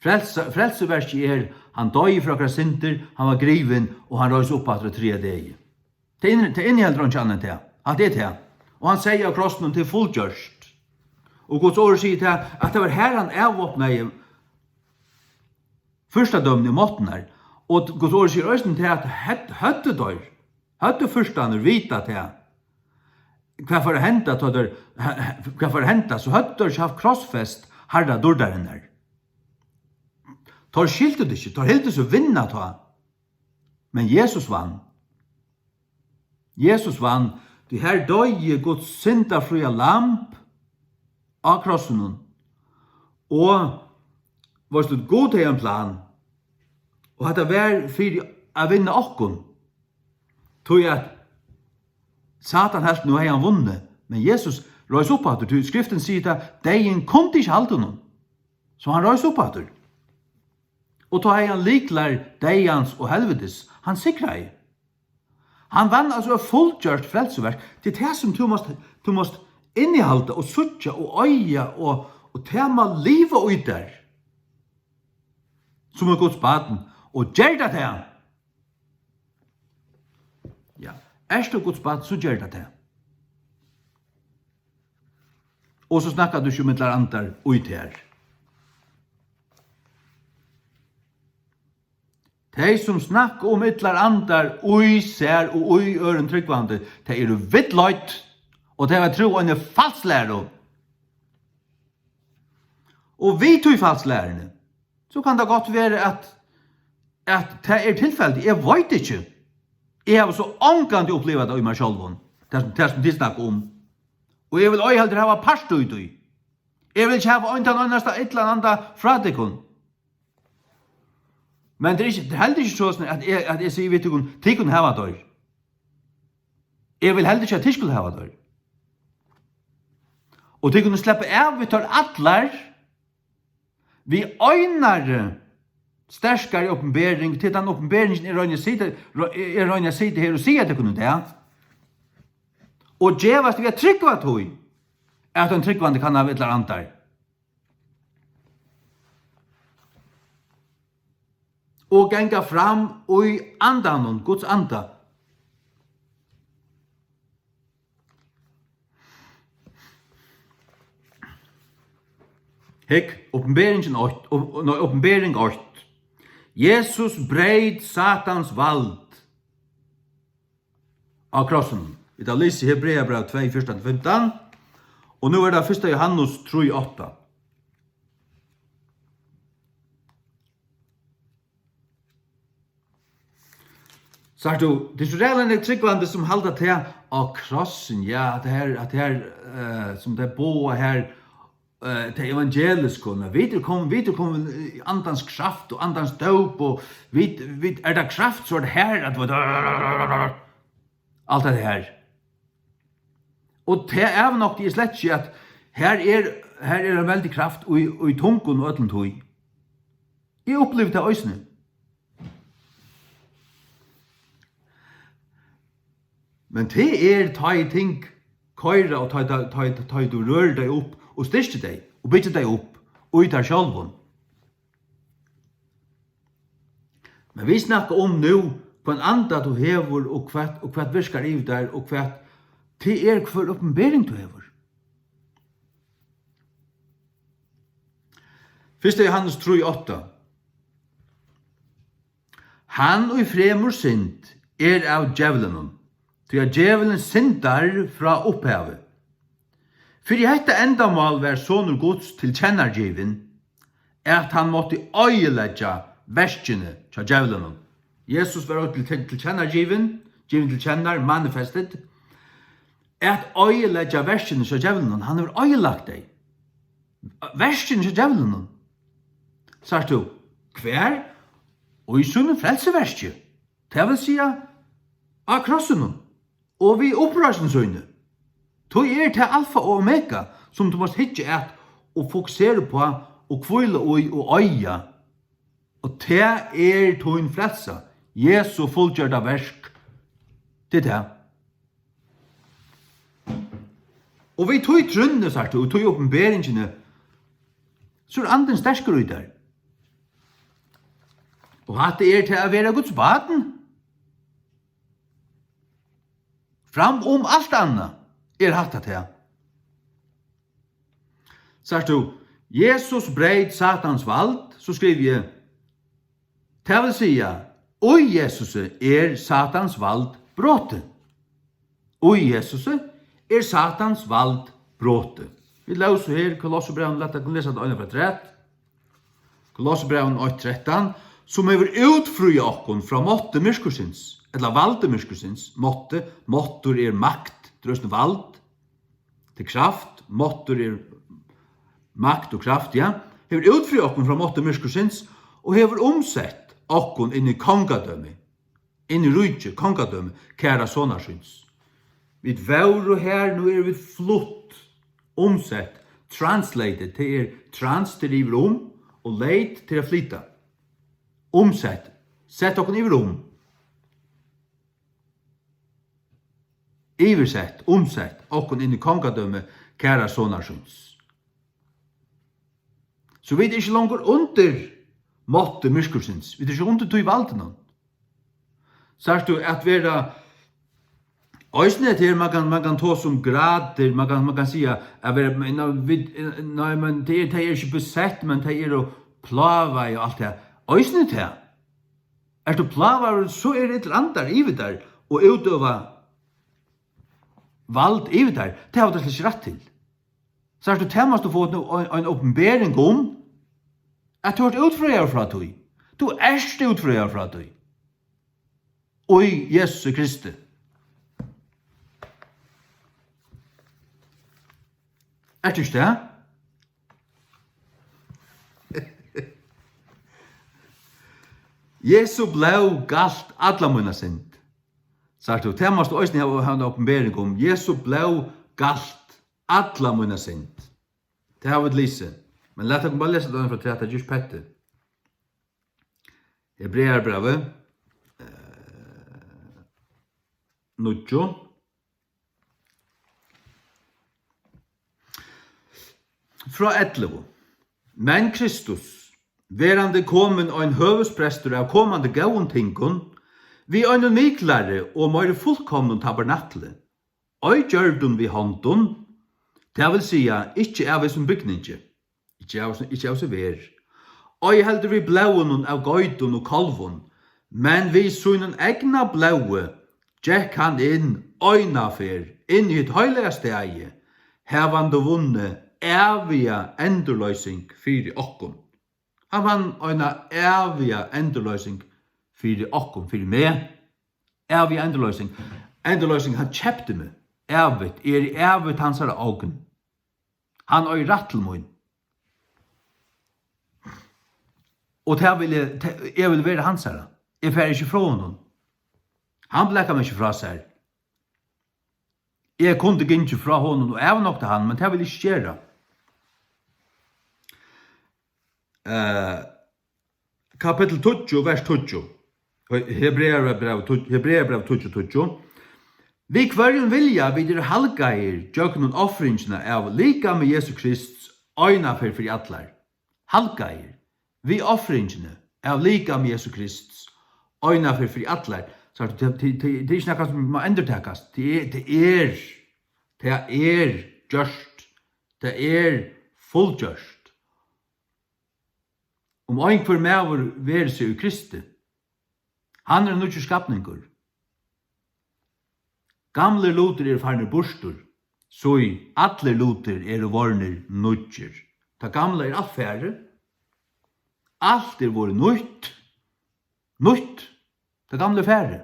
Frelsa-, frelsuverkið er, hann doyði fyri okkara syndir, hann var grivin, og hann reis upp aftur á triðja degi. Tað inn-, tað inniheldur einki annað enn tað. Hatta er tað. Og hann segði á krossinum, tað er fullgjørt. Og Guds orð sigur tað, at tað var har hann avvápnaði fyrstadømini og máttirnar. Og Guds orð sigur eisini tað, at høvdu teir, høvdu fyrstarnir vitað tað, hvat fór at henda, tá teir, hvat fór at henda, so høvdu teir ikki havt krossfest Harra dýrdarinnar. Teir skiltu tað ikki, teir hildu seg vinna tá. Men Jesus vann. Jesus vann, tí har doyði Guds syndafría lamb á krossinum. Og, veitst tú, Gud hevði ein plan, og hetta var fyri at vinna okkum. Tí at Satan helt, nú hevði hann vunnið, men Jesus reis upp aftur, tí skriftin sigur tað, deyðin kundi ikki halda honum. So hann reis upp aftur. Og tá hevði hann lyklar deyðans og helvitis. Hann sigraði. Hann vann, altso, eitt fullgjørt frelsuverk. Tað er tað, sum tú mást, tú mást innihalda og síggja og eiga og, og tað má liva í tær. Sum eitt Guds barn. Og ger tað tað. Ja, ert tú Guds barn, so ger tað tað. Og so snakkar tú ikki um illar andar í tær. Tey, sum snakka um illar andar í sær og í øðrum trúgvandi, tey eru villleidd, og tey hava trú á eini falslæru. Og við tí falslæruni, so kann tað gott vera, at, at tað er tilfeldi. Eg veit ikki. Eg havi so ongantíð upplivað tað í mær sjálvum, tað sum, tað sum tit snakka um. Og eg vil ei heldur hava part í tí. Eg vil ikki hava ein tann einasta illan anda frá tykkum. Men tað er ikki, tað er heldur ikki soleiðis, at eg, at eg sigi við tykkum, tykkum hava teir. Eg vil heldur ikki, at tit skulu hava teir. Og tit kunnu sleppa av við teir allar, við einari sterkari opinbering, til tann opinberingin eg royni at sita, ro-, eg royni at sita her og siga tykkum í dag, og gevast við at trúgva tí, at ein trúgvandi kann hava illar andar. Og ganga fram í andanum, Guds anda. Hygg, Opinberingin eitt, op-, nei, Opinbering eitt. Jesus breyt Satans vald á krossinum. Vit hava lisið Hebreabræv tvey, fjúrtan til fimtan, og nú er tað fyrsta Jóhannes trý, átta. Sært tú, tað er so ræðuliga nógv trúgvandi, sum halda tað á krossin, ja, at her, at her, eh, sum tey boða her, eh, tey evangelisku, men vit eru komin, vit eru komin í andans kraft og andans dóp, og vit, vit, er tað kraft, so er tað her, at vit, alt tað her. Og tað avnokti eg slett ikki, at her er, her er ein veldig kraft í, í tungum og øllum tí. Eg upplivi tað eisini. Men tað er, tá ið ting koyra, og tá, tá, tá, tá ið tú rørir tey upp og styrkir tey og byggir tey upp í tær sjálvum. Men vit snakka um nú, hvønn anda tú hevur, og hvat, og hvat virkar yvir tær, og hvat tað er, hvør opinbering tú hevur. Fyrsta Jóhannes trý átta. Hann, ið fremur synd, er av djevlinum, tí at djevulin syndar frá upphavi. Fyri hetta endamál var Sonur Guds tilkennagivin, at hann mátti oyðileggja verkini hjá djevlinum. Jesus var til, til, tilkennagivin, givin til kennar, manifested, at oyðileggja verkini hjá djevlinum. Hann hevur oyðilagt tey. Verkini hjá djevlinum. Sært tú, hvar? Og í sínum frelsiverki. Tað vil siga, á krossinum og við uppreisn síni. Tí er tað alfa og omega, sum tú mást hyggja at og fokusera uppá og hvíla í og eiga. Og tað er tín frelsa. Jesu fullgjørda verk. Tað er tað. Og við tí trúnni, sært tú, og tí opinberingini, so er andin sterkur í tær. Og hatta er tað at vera Guds barn. Fram um alt annað er hatta tað. Sært tú, Jesus breyt Satans vald, so skrivi eg, tað vil siga, í Jesusi er Satans vald brotið. Í Jesusi er Satans vald brotið. Vit lósu her Kolossebrævið, lat okkum lesa tað eina afturat. Kolossebrævið eitt trettan, sum hevur útfríað okkum frá mátti myrkursins, ella valdi myrkursins, mátti, máttur er makt, tað er eisini vald, tað er kraft, máttur er makt og kraft, ja, hevur útfríað okkum frá mátti myrkursins og hevur umsett okkum inn í kongadømi, inn í ríki, kongadømi, kæra sonar síns. Vit vóru har, nú eru vit flutt, umsett, translated, tað er trans, tað er yvir um, og late, tað er at flyta. Umsett, sett okkum yvir um. Yvirsett, umsett, okkum inn í kongadømi, kæra sonar síns. So vit eru ikki longur undir mátti myrkursins. Vit eru ikki undir tí valdinum. Sært tú at vera, eisini hetta her, man kann, man kann tosa um gradir, man kann, man kann siga at vera, men, nei, vit, nei, men tey, tey eru ikki besett, men tey eru plágað og alt tað. Eisini tað. Ert tú plágaður, so eru illir andar yvir tær og útøva vald yvir tær. Tað hava tey slett ikki rætt til. Sært tú, tað mást tú fáa ein, ein opinbering um, at tú ert útfríaður frá tí. Tú ert útfríaður frá tí. Í Jesusi Kristi. Ert tú ikki tað? Jesu blóð galt alla mína synd. Sært tú, tað mást tú eisini hava, hava eina opinbering um. Jesu blóð galt alla mína synd. Tað hava vit lisið. Men lat okkum bara lesa tað frá tað, tað ger ikki petti. Hebrearabrævið, eh, níggju. Frá ellivu. Men Kristus, verandi komin ein høvuðsprestur av komandi góðum tingum, við einum miklari og meiri fullkomnum tabernakli, ei gjørdum við hondum, tað vil siga, ikki av hesum bygningi, ikki av, ikki av sum er, ei heldur við blóðinum av geitum og kálvum, men við sínum egna blóði gekk hann inn eina ferð inn í hitt heilaga staðið, havandi vunnið æviga endurloysing fyri okkum. Hann vann eina æviga endurloysing fyri okkum, fyri meg. Æviga endurloysing. Endurloysing, hann keypti meg. Ævigt. Eg eri ævigt hansara ogn. Hann eigur rætt til mín. Og tað vil eg, tað, eg vil vera hansara. Eg fari ikki frá honum. Hann blakar meg ikki frá sær. Eg kundi gingið frá honum og avnoktað hann, men tað vil eg ikki gera. Eh, kapittul tíggju, vers tíggju. Hebrearabræv tíggju, Hebrearabræv tíggju, tíggju. Við hvørjum vilja vit eru halgaðir gjøgnum ofringina av likami Jesu Krists eina ferð fyri allar. Halgaðir við ofringini av likami Jesu Krists Eina ferð fyri allar. So tað, tað, tað, tað er ikki nakað sum má endurtakast. Tað er, tað er, tað er gjørt. Tað er fullgjørt. Um einhvør maður verður seg í Kristi, hann er ein nýggjur skapningur. Gamlir lutir eru farnir burtur, so allir lutir eru vorðnir nýggir. Tað gamla er alt farið. Alt er vorðið nýtt. Nýtt. Tað gamla er farið.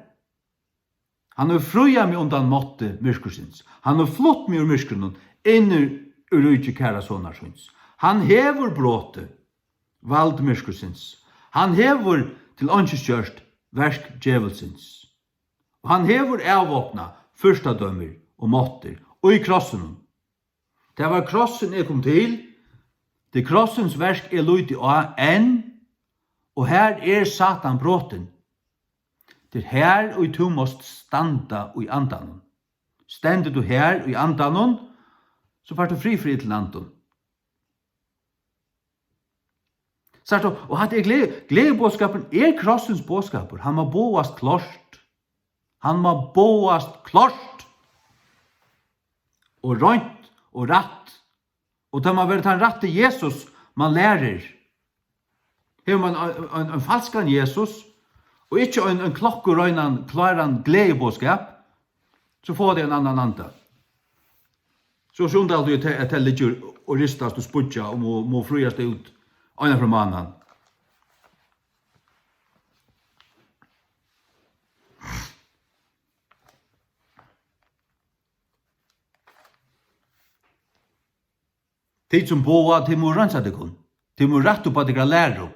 Hann hevur fríað meg undan mátti myrkursins. Hann hevur flutt meg úr myrkrinum inn í ríki kæra sonar síns. Hann hevur brotið vald myrkursins. Hann hevur til einki gjørt verk djevulsins. Og hann hevur avvápnað fyrstadømir og máttir í krossinum. Tað var krossin, eg kom til. Tað er krossins verk, eg líti á enn, og har er Satan brotin. Tað er har, ið tú mást standa í andanum. Stendur tú har í andanum, so fært tú frið fyri illum andum. Sært tú, og hatta er gleði, gleðiboðskapurin er krossins boðskapur. Hann má boðast klárt. Hann má boðast klárt og reint og rætt. Og tað má vera tann rætti Jesus, man lærir. Hevur man ein, ein, ein falskan Jesus, og ikki ein, ein klokkureinan, kláran gleðiboðskap, so fáa tey ein annan anda. So, so undrar tú, at tað, at tað liggur og ristast og spýggja og má, má fríast út eina ferð um mánaðin. Tit sum boða, tit mugu reinsa tykkum. Tit mugu rætta upp á tykkara læru.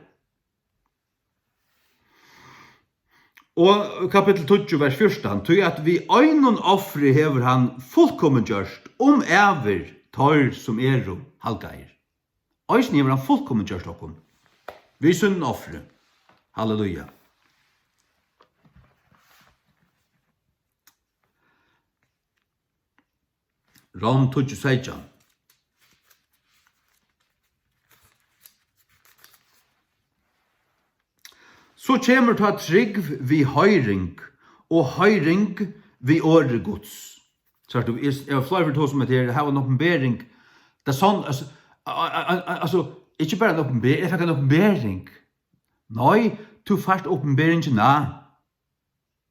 Og kapittul tíggju, vers fjúrtan: Tí at við einum ofri hevur hann fullkomin gjørt um ævir teir, sum eru halgaðir. Eisini hevur hann fullkomin gjørt okkum við sínum ofri. Halleluja. Rom tíggju seytjan. So kemur tá trúgv við hoyring, og hoyring við orði Guds. Sært tú, eg, eg havi fleiri ferð tosað um hetta her, hava eina opinbering. Tað er sånn, altso, a, a, a, a, altso, ikki bara eina opinbering, eg fekk eina opinbering. Nei, tú fært opinberingina.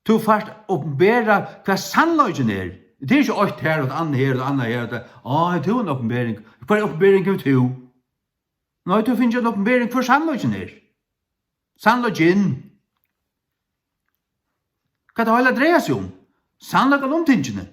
Tú fært opinberað, hvat sannleikin er. Tað er ikki eitt her og eitt annað her og eitt annað her. Á, hevur tú eina opinbering? Hvørja opinbering hevur tú? Nei, tú hevur fingið eina opinbering, hvør sannleikin er. Sannleikin. Hvat tað heila dreiar seg um. Sannleikan um tingini.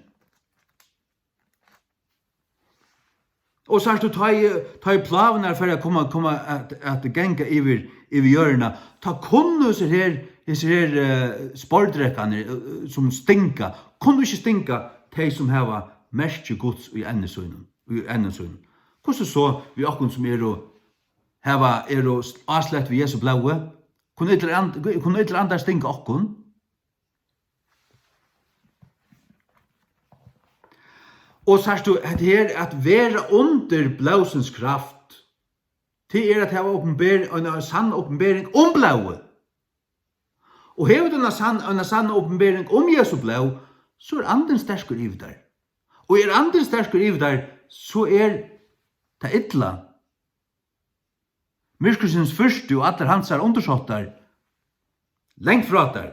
Og sært tú, tá ið, tá ið plágurnar fara at koma, koma at, at ganga yvir, yvir jørðina, tá kunnu hesir her, hesir her, eh, sporðdrekarnir, eh, sum stinga, kunnu ikki stinga tey, sum hava merki Guds í enni sínum, í ennum sínum. Hvussu so við okkum, sum eru, hava, eru áslett við Jesu blóði? Kunnu illir and-, kunnu illir andar stinga okkum? Og sært tú, hetta her at vera undir blóðsins kraft, tað er at hava opinber-, eina sanna opinbering um blóðið. Og hevur tú eina sann-, eina sanna opinbering um Jesu blóð, so er andin sterkur yvir tær. Og er andin sterkur yvir tær, so er tað illa. Myrkursins fyrsti og allir hansara undirsóttar langt frá tær.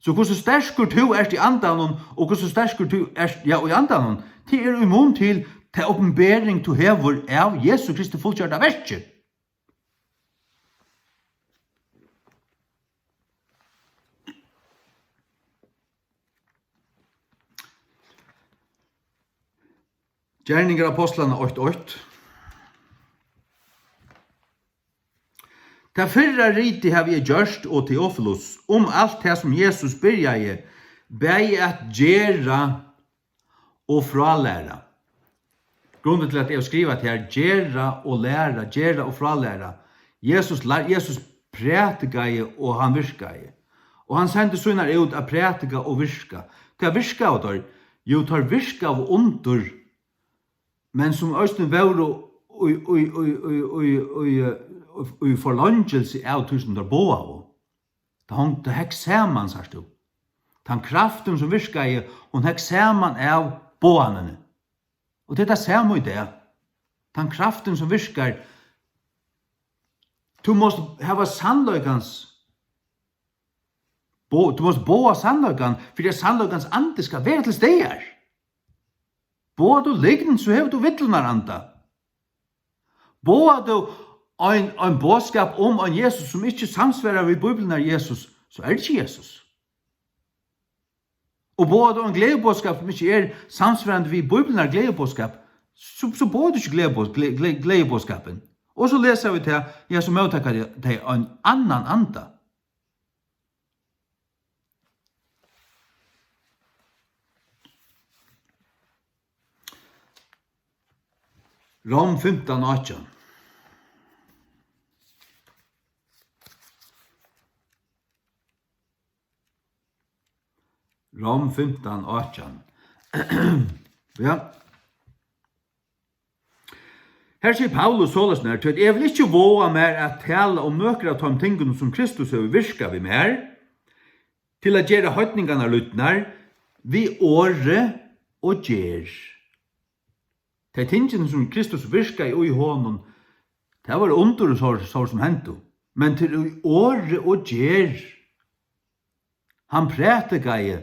So hvussu sterkur tú ert í andanum, og hvussu sterkur tú ert, ja, í andanum, tað er í mun til ta opinbering, tú hevur av Jesu Kristi fullgjørda verki. Gerningar Ápostlanna eitt eitt. Tað fyrra ritið havi eg gjørt, o Theofilus, um alt tað, sum Jesus byrjaði bæði at gera og frálæra. Grundin til, at eg havi skrivað her, gera og læra, gera og frálæra. Jesus lær-, Jesus prædikaði og hann virkaði. Og hann sendi sínar út at prædika og virka. Hvat virkaðu teir? Jú, teir virkaðu undur, men sum eisini vóru í, í, í forlongilsi av tí, sum teir boðaðu. Tað hong, tað hekk saman, sært tú. Tann kraftin, sum virkaði, hon hekk saman av boðanini. Og tað er tað sama í dag. Tann kraftin, sum virkar, tú mást hava sannleikans bo-, tú mást boða sannleikan, fyri at sannleikans andi skal vera til staðar. Boðar tú lygn, so hevur tú villunar anda. Boðar tú ein, ein boðskap um ein Jesus, sum ikki samsvarar við Bíbliunnar Jesus, so er tað ikki Jesus. Og boðar tú ein gleðiboðskap, sum ikki er samsvarandi við Bíbliunnar gleðiboðskap, so, so boðar tú ikki gleðiboð-, gle-, gle-, gleðiboðskapin. Og so lesa vit her, ja, so móttaka tey ein annan anda. Rom fimtan átjan. Rom fimtan átjan. Ja. Her sigur Paulus soleiðis nær, tí at eg vil ikki vága mær at tala um nøkur av teimum tingunum, sum Kristus hevur virkað við mær, til at gera heidningarnar lýdnar, við orði og gerð. Tey tingini, sum Kristus virkaði í honum, tað var undur, so, so sum hendu, men til í orði og gerð. Hann prætikaði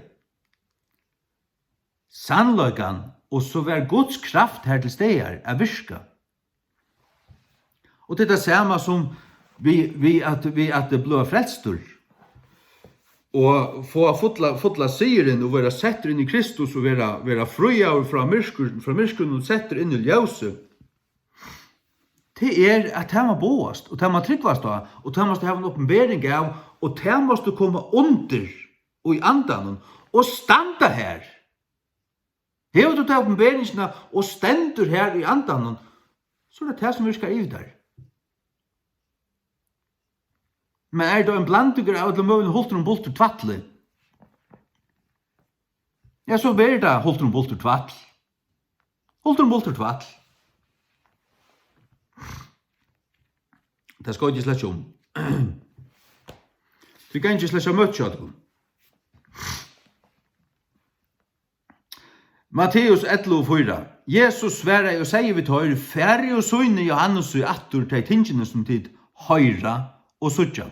sannleikan, og so var Guds kraft har til staðar at virka. Og tað er tað sama sum við, við at, við at blíva frelstur og fáa fulla, fulla sigurin og vera settur inn í Kristus og vera, vera fríaður frá myrkur, frá myrkrinum og settur inn í ljósið. Tað er, at tað má boðast, og tað má trúgvast á, og tað mást hava eina opinbering av, og tað mást tú koma undir í andanum og standa har. Hevur tú ta opinberingina og stendur har í andanum, so er tað tað, sum virkar yvir tær. Men er tað ein blandingur av øllum møguligum hultur og bultur tvætli, ja, so verður tað hultur og bultur tvætl. Hultur og bultur tvætl. Tað skoyt eg slett ikki um. Tit ganga slett ikki á møti hjá tykkum. Matteus ellivu fýra. Jesus svaraði og segði við teir: Farið og sýnið Jóhannes aftur tey tingini, sum tit hoyra og síggja.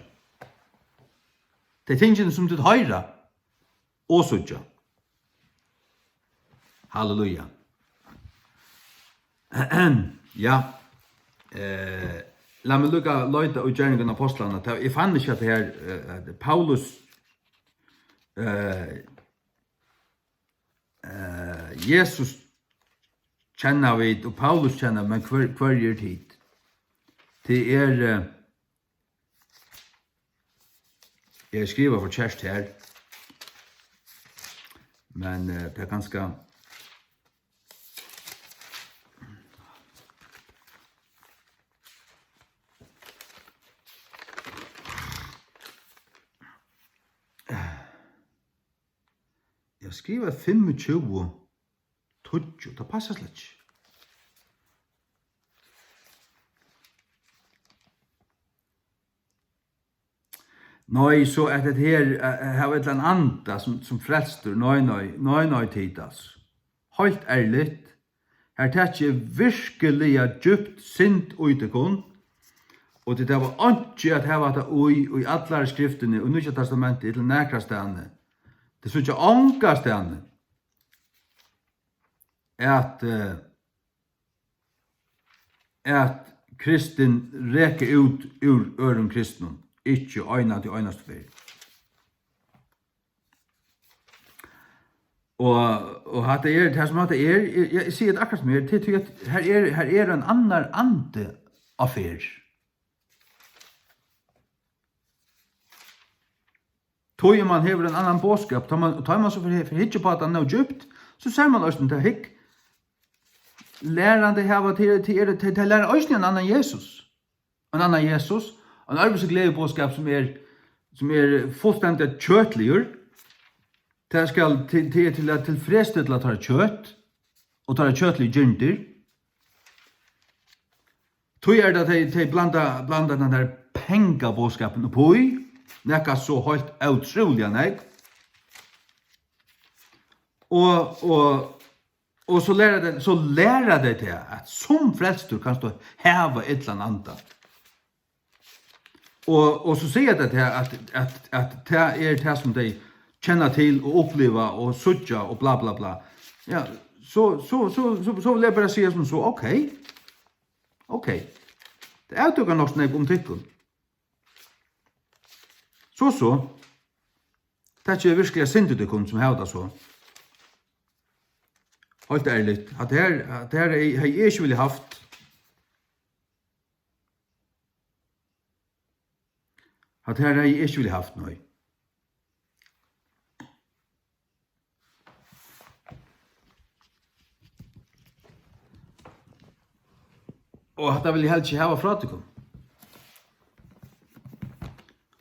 Tey tingini, sum tit hoyra og síggja. Halleluja. Ja. Eh, lat meg líka leita í Gerningar Ápostlanna. Tað, eg fann ikki at tað her, eh, at Paulus, eh, eh, Jesus kenna vit, og Paulus kenna, men hvør, hvør er tit? Tað er, eh, Eg skrivi forkert her. Men, eh, tað er kanska, eg skrivi fimmogtjúgu tíggju, tað passar slett ikki. Nei, so at hetta her, eh, hava ella ein anda sum, sum frelstur. Nei, nei, nei, nei, tit, altso. Heilt ærligt, her taki eg virkiliga djúpt synd í tykkum, og tit hava einki at hava hatta í, í allari skriftini, í Nýggja Testamenti, ella nakrastaðni. Tit síggja ongastaðni, at, eh, at kristin reka út úr øðrum kristnum, ikki eina, tí einastu ferð. Og, og hatta er, tað sum hatta er, eg, eg sigi tað akkurát sum er, tað er tí at her er, her er ein annar andi á ferð. Tí um man hevur ein annan boðskap, tá man, tá man so fer, fer hyggja upp á tað nóg djúpt, so sær man eisini, tað hygg, lærandi hava, tey, tey eru, tey, tey læra eisini ein annan Jesus. Ein annan Jesus, ein øðrvísi gleðiboðskap sum er, sum er fullstendiga kjøtligur. Tað skal til, tað er til at tilfredsstilla teirra kjøt og teirra kjøtligu girndir. Tí er tað, tey, tey blanda, blanda tann har pengaboðskapin upp í, Nakað so heilt ótrúliga nógv. Og, og, og so læra tey, so læra tey tað, at sum frelstur kanst tú hava illan anda. Og, og so siga tey tað, at, at, at tað er tað, sum tey kenna til og uppliva og síggja og bla, bla, bla. Ja, so, so, so, so, so vil eg bara siga sum so, ok. Ok. Tað avdúkar nokk so nógv um tykkum. So, so. Takk, eg virkuliga synd í tykkum, sum hava tað so. Heilt ærligt. Hatta her, hatta her hevði, hevði eg ikki viljað havt. Hatta her hevði eg ikki viljað havt, nei. Og hatta vil eg helst ikki hava frá tykkum.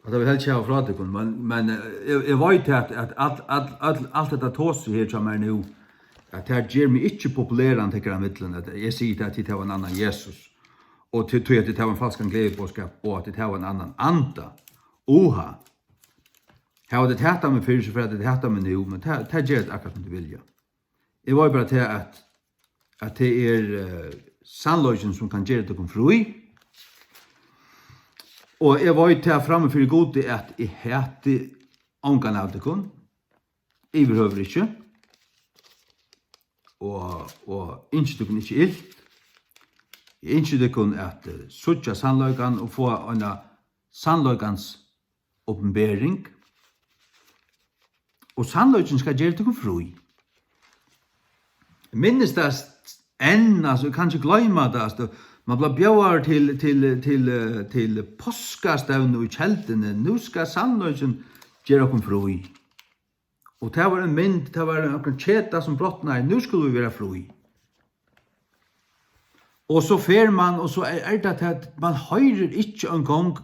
Hatta vil eg helst ikki hava frá tykkum, men, men, eh, eg, eg veit at, at alt, alt, alt, alt hetta tosið her hjá mær nú, at tað ger meg ikki populeran tykkara millum, at eg sigi tað, at tit hava ein annan Jesus, og tí, tí at tit hava ein falskan gleðiboðskap, og at tit hava ein annan anda. Oha! Hava tit hatað meg fyrr, so fara tit at hata meg nú, men tað, tað gera tit akkurát sum tit vilja. Eg veit bara tað, at, at tað er, eh, sannleikin, sum kann gera tykkum frí. Og eg veit tað frammi fyri Gudi, at eg hati ongan av tykkum, yvirhøvur ikki. Og, og ynski tykkum ikki ilt. Eg ynski tykkum at, eh, síggja sannleikan og fáa eina sannleikans opinbering. Og sannleikin skal gera tykkum frí. Eg minnist tað st-, enn, altso, eg kann ikki gloyma tað, altso, man bleiv bjóðaður til, til, til, eh, til páskastevnu í Kelduni. Nú skal sannleikin gera okkum frí. Og tað var ein mynd, tað var ein keta sum brotnaði. Nú skulu vit vera frí. Og so fer man, og so er, er tað at man hoyrir ikki eingong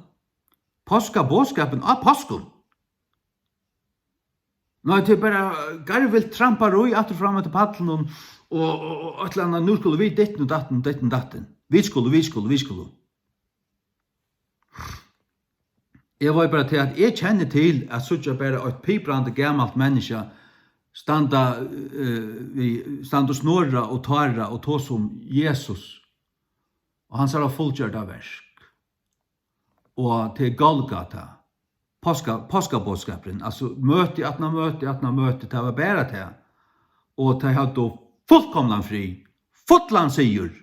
páskaboðskapin á páskum. Nei, tað er bara garvilt tramparí aftur fram eftir pallinum og, og, og eitt ella annað, nú skulu vit ditten og datten, ditten og datten. Vit skulu, vit skulu, vit skulu. Eg veit bara til, at eg kenni til at síggja bara eitt piprandi gamalt menniskja standa, eh, við, standa og snorra og tára og tosa um Jesus. Og hansara fullgjørda verk. Og til Golgata, páska-, páskaboðskapurin, altso, møti aftan á møti aftan á møti, tað var bara tað. Og tey høvdu fullkomnan frið, fullan sigur,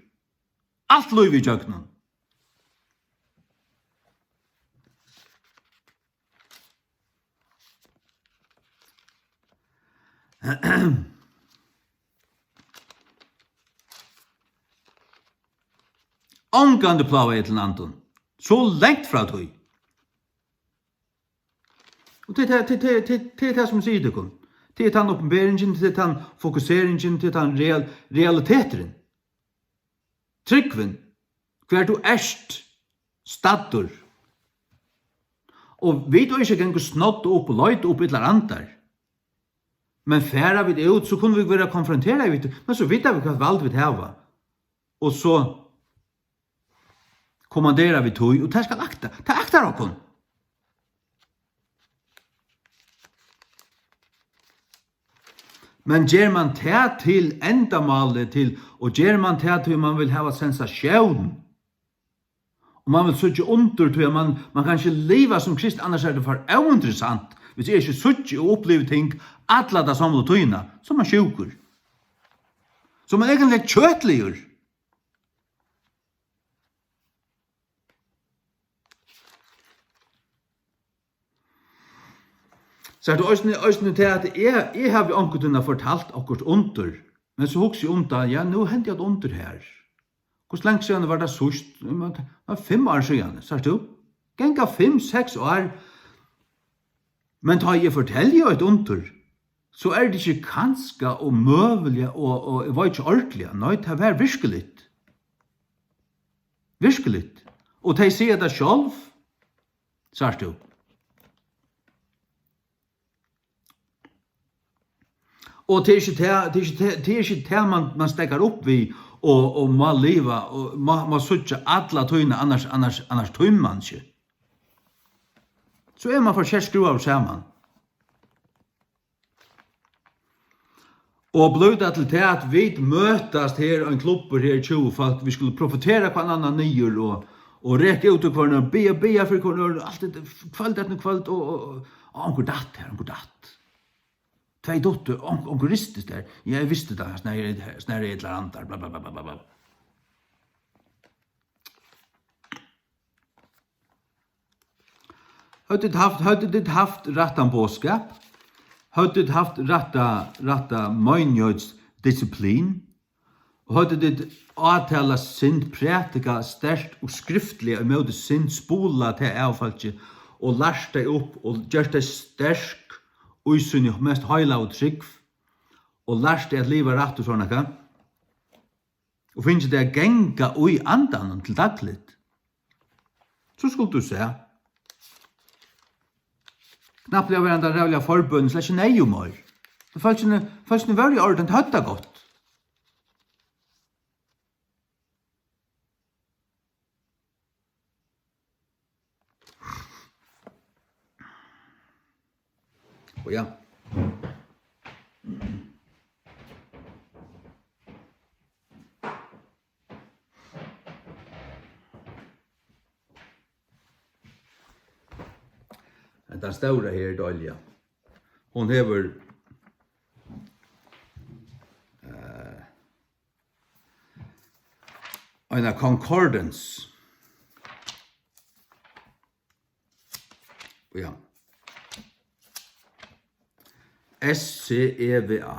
alt lívið ígjøgnum. Ongantíð plágaði eg til andan, so langt frá tí. Og tað er tað, tað, tað, tað, tað er tað, sum sigur tykkum. Tað er tann opinberingin, tað er tann fokuseringin, tað er tann real-, realiteturin. Trúgvin, hvar tú ert staddur. Og vit eiga ikki at ganga og snodda upp og leita upp illar andar. Men fara vit út, so kunnu vit vera konfronterað við tí, men so vita vit, hvat vald vit hava. Og so kommandera vit tí, og tað skal akta, tað aktar okkum. Men ger man tað til endamálið til, og ger man tað tí man vil hava sensatión, og man vil síggja undur, tí at man, man kann ikki liva sum krist, annars er tað for óinteressant, hvis eg ikki síggi og upplivi ting alla ta somlu tíðina, so er man sjúkur. So er man eigentliga kjøtligur. Sært tú eisini, eisini tað, at eg, eg havi onkuntíðina fortalt okkurt undur, men so hugsi eg um tað, ja, nú hendi eitt undur her. Hvussu langt síðani var tað síðst? Men tað var fimm ár síðani, sært tú? Ganga fimm, seks ár. Men tá eg fortelji eitt undur, so er tað ikki kanska og møguliga og, og eg veit ikki ordiliga. Nei, tað var virkiligt. Virkiligt. Og tey siga tað sjálv, sært tú. Og tað er ikki tað, tað er ikki tað, tað er ikki tað, man, man steðgar upp við og, og má liva, og má, má síggja alla tíðina, annars, annars, annars tímir man ikki. So er mann for skjótt skrúvaður saman. Og blívur tað til tað, at vit møtast her, ein klubbur her, tjúgu fólk, vit skulu profetera hvønn annan niður og, og reka út í hvønn og biðja, biðja fyri hvønn og alt hetta kvøld eftir kvøld og, og, og, og onkur datt her, onkur datt. Tvey duttu, on-, onkur ristist har. Ja, eg visti tað, snarari, snarari illa andar, bla, bla, bla, bla, bla, bla. Høvdu tit havt, høvdu tit havt rættan boðskap, høvdu tit havt rætta, rætta meinigheitsdisiplin, og høvdu tit átalað synd, prædikað sterkt og skriftliga ímóti synd, spulað tað av fólki og lært tey upp og gjørt tey sterk í síni mest heilagu trúgv og lært tey at liva rætt og sovorðið nakað, og fingið tey at ganga í andanum til dagligt, so skuldi tú sæð. Knappliga var henda ræðuliga forbønin slett ikki neyðug meir. Fólkini, fólkini vóru í ordan, tey høvdu tað gott. Og ja. Hendan stóra her er deiliga. Hon hevur, eh, eina concordance. Ja. S C E V A.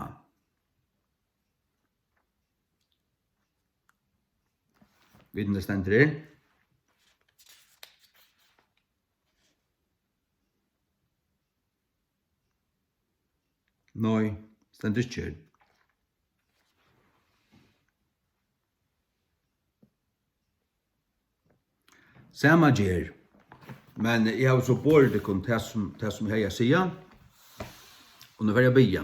Vit, tað stendur her. Nei, stendur ikki her. Sama ger. Men eg havi so borið tykkum tað sum, tað sum eg hevði at siga. Og nú fari eg at biðja.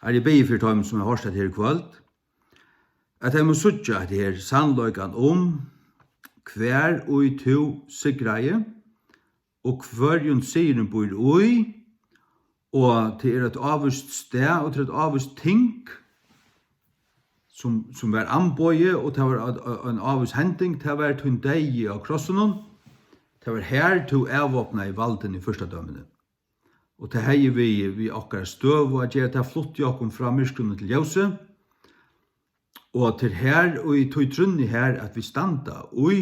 Herre, eg biði fyri teimum, sum hava hoyrt hetta her í kvøld, at tey mugu síggja hetta her, sannleikan um, hvar ið tú sigraði, og hvørjum sigurin býr í, og tað er eitt ávíst stað, og tað er eitt ávíst ting, sum, sum var amboðið, og tað var ein, ein ávís hending, tað var tín deyði á krossinum, tað var har, tú avvápnaði valdini í fyrstadømini. Og tað hevði við, við okkara støðu at gera, tað flutti okkum frá myrkrinum til ljósið, og tað er har, og í tí trúnni har, at vit standa í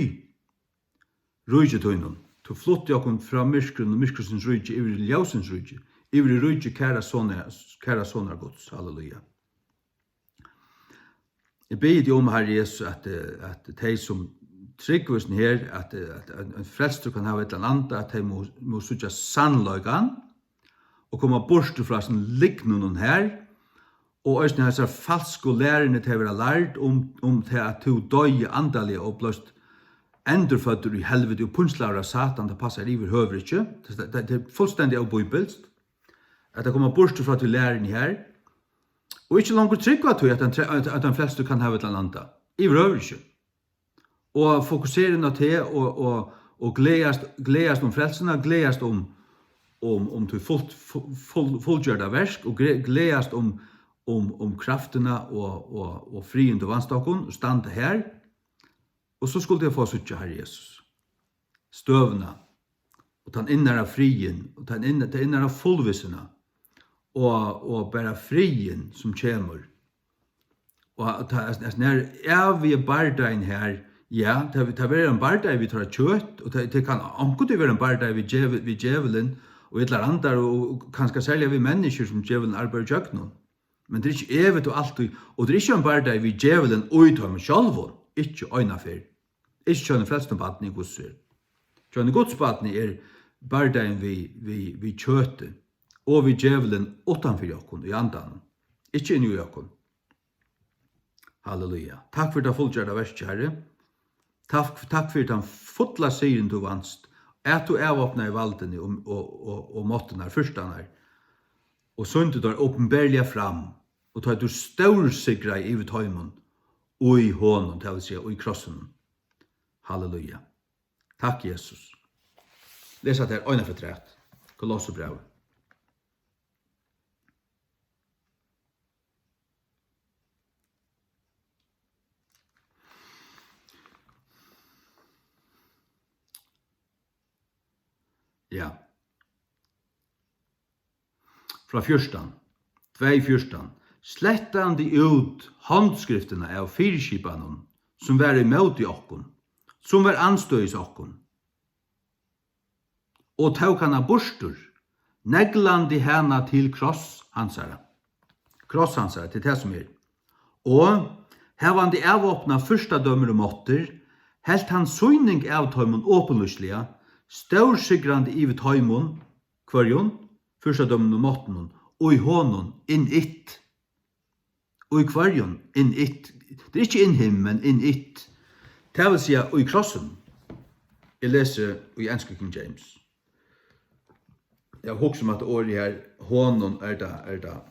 ríki tínum. Tú flutti okkum frá myrkrinum, myrkursins ríki, yvir í ljósins ríki, yvir í ríki kæra sonar, kæra sonar Guds. Halleluja. Eg biði teg um, Harri Jesus, at, eh, at tey sum trúgva hesum her, at, eh, at ein, ein frelstur kann hava illan anda, at tey mugu, mugu síggja sannleikan, og koma burtur frá hesum lygnunum her, og eisini hesar falsku læruni, tey verða lærd um, um tað, at tú doyði andaliga og bleivst endurføddur í helviti og pínslaður av Satan, tað passar yvirhøvur ikki. Tað, tað, tað er fullstendiga óbíbilskt, at tey koma burtur frá tí læruni her, og ikki longur trúgva tí, at ein tre-, at, at ein frelstur kann hava illan anda. Yvirhøvur ikki. Og fokusera inn á teg og, og, og gleðast, gleðast um frelsuna, gleðast um, um, um tí fult, fu-, full, fullgjørda verk og gle-, gleðast um, um, um kraftina og, og, og friðin tú vanst okkum og standa her. Og so skuldi eg fáa at síggja, Harri Jesus, støðuna og tann innara friðin og tann inn-, ta innara fullvissuna og, og bara friðin sum kemur. Og at ta, at, at nær ævigi bardagin her, ja, ta, ta verður ein bardagi við teirra kjøt, og ta, ta kann onkuntíð vera ein bardagi við djevul-, við djevulin og illar andar og, og kanska serliga við menniskjur sum djevulin arbeiðir gjøgnum. Men tað er ikki evigt og altíð, og tað er ikki ein bardagi við djevulin í teimum sjálvum, ikki eina ferð. Ikki hjá einum frelstum barni í Guds her. Hjá einum Guds barni er bardagin við, við, við kjøti og við djevulin uttan fyri okkum í andanum, ikki inni í okkum. Halleluja. Takk fyri tað fullgjørda verkið, Harri. Takk, takk fyri tann fulla sigurin tú vanst, at tú avvápnaði valdini og, og, og, og máttirnar, fyrstarnar, og sýndi teir opinberliga fram, og tá tú stórsigraði yvir teimum í honum, tað vil siga, í krossinum. Halleluja. Takk, Jesus. Lesa tær eina afturat. Kolossebrævið. Ja. Frá fjúrtan, tvey fjúrtan, slettandi út handskriftina av fyriskipanum, sum var ímóti okkum, sum var andstøðis okkum, og tók hana burtur, neglandi hana til kross hansara. Kross hansara, til tað sum er. Og, havandi avopnað fyrstadømir og máttir, helt hann sýning av teimum opinlýsliga, stórsigrandi yvir teimum, hvørjum? Fyrstadømum og máttunum, og í honum, in it. Og í hvørjum? In it. Tað er ikki in him, men in it. Tað vil siga, í krossinum. Eg lesi í ensku King James. Eg hugsi um, at orðið her, honum, er tað, er tað,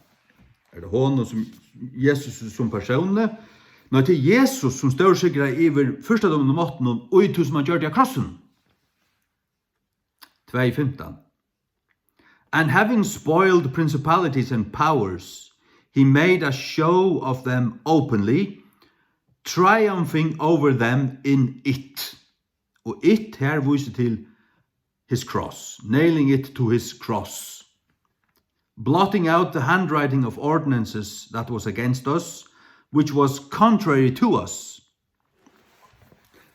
er tað honum sum Jesus sum persóni? Nei, tað er Jesus sum stórsigraði yvir fyrstadømum og máttunum í tí sum hann gjørdi á krossinum. Tvey fimtan. And having spoiled principalities and powers, he made a show of them openly, triumphing over them in it. Og it her vísir til his cross, nailing it to his cross, blotting out the handwriting of ordinances that was against us, which was contrary to us.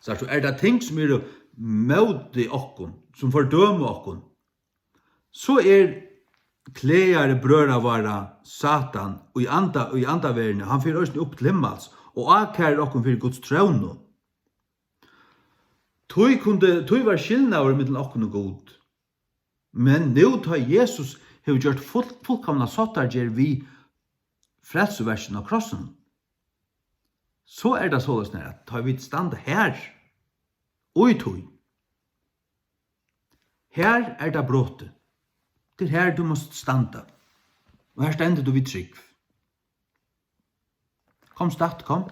So, so er tað ting sum eru móti okkum, sum fordøma okkum, so er klagari brøðra várra Satan í anda, í andaverðini, hann fer eisini upp til himmals og ákærir okkum fyri Guds trónu. Tí kundi, tí var skilnaður millum okkum og Gud. Men nú, tá Jesus hevur gjørt full-, fullkomna sáttargerð við frelsuverkið á krossinum, so er tað soleiðis, at tá vit standa her, í tí, her er tað brotið. Tað er her, tú mást standa. Og her stendur tú við trúgv. Kom, statt, kom.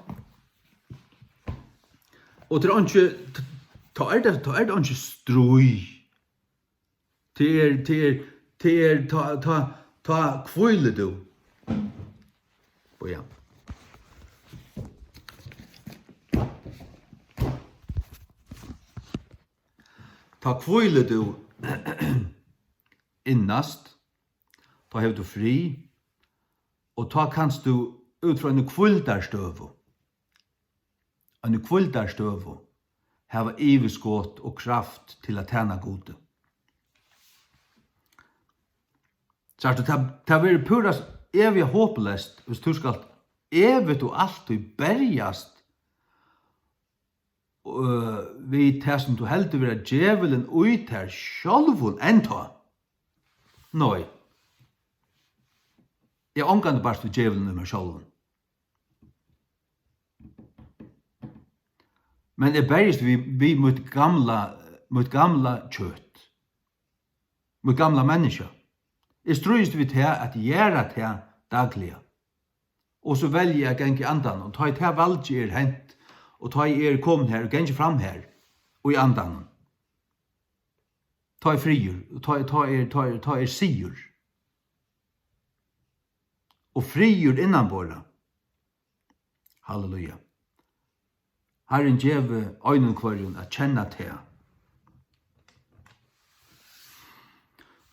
Og tað er einki, tá er tað, tá er tað einki stríð. Tað er, tað er, tað er, tá, tá, tá hvílir tú. Og ja. Tá hvílir tú innast, tá hevur tú frið, og tá kanst tú út frá eini hvíldarstøðu, eini hvíldarstøðu, hava yvirskot og kraft til at tæna Gudi. Sært tú, tað, tað verður púra s-, eviga hopuleyst, hvis tú skalt evigt og altíð berjast øh, við tað, sum tú heldur vera djevulin í tær sjálvum enntá. Nei. Eg ongantíð barst við djevulin í mær sjálvum. Men eg berjist við, við mítt gamla, mítt gamla kjøt. Mítt gamla menniskja. Eg stríðist við tað at gera tað dagliga. Og so velji eg at ganga í andanum. Tá ið tað valgið er hent, og tá eg eri komin her og gangi fram her í andanum, tá er friður, og tá, tá er, tá er, tá er sigur. Og friður innanborða. Halleluja. Harrin gevi einum hvørjum at kenna tað.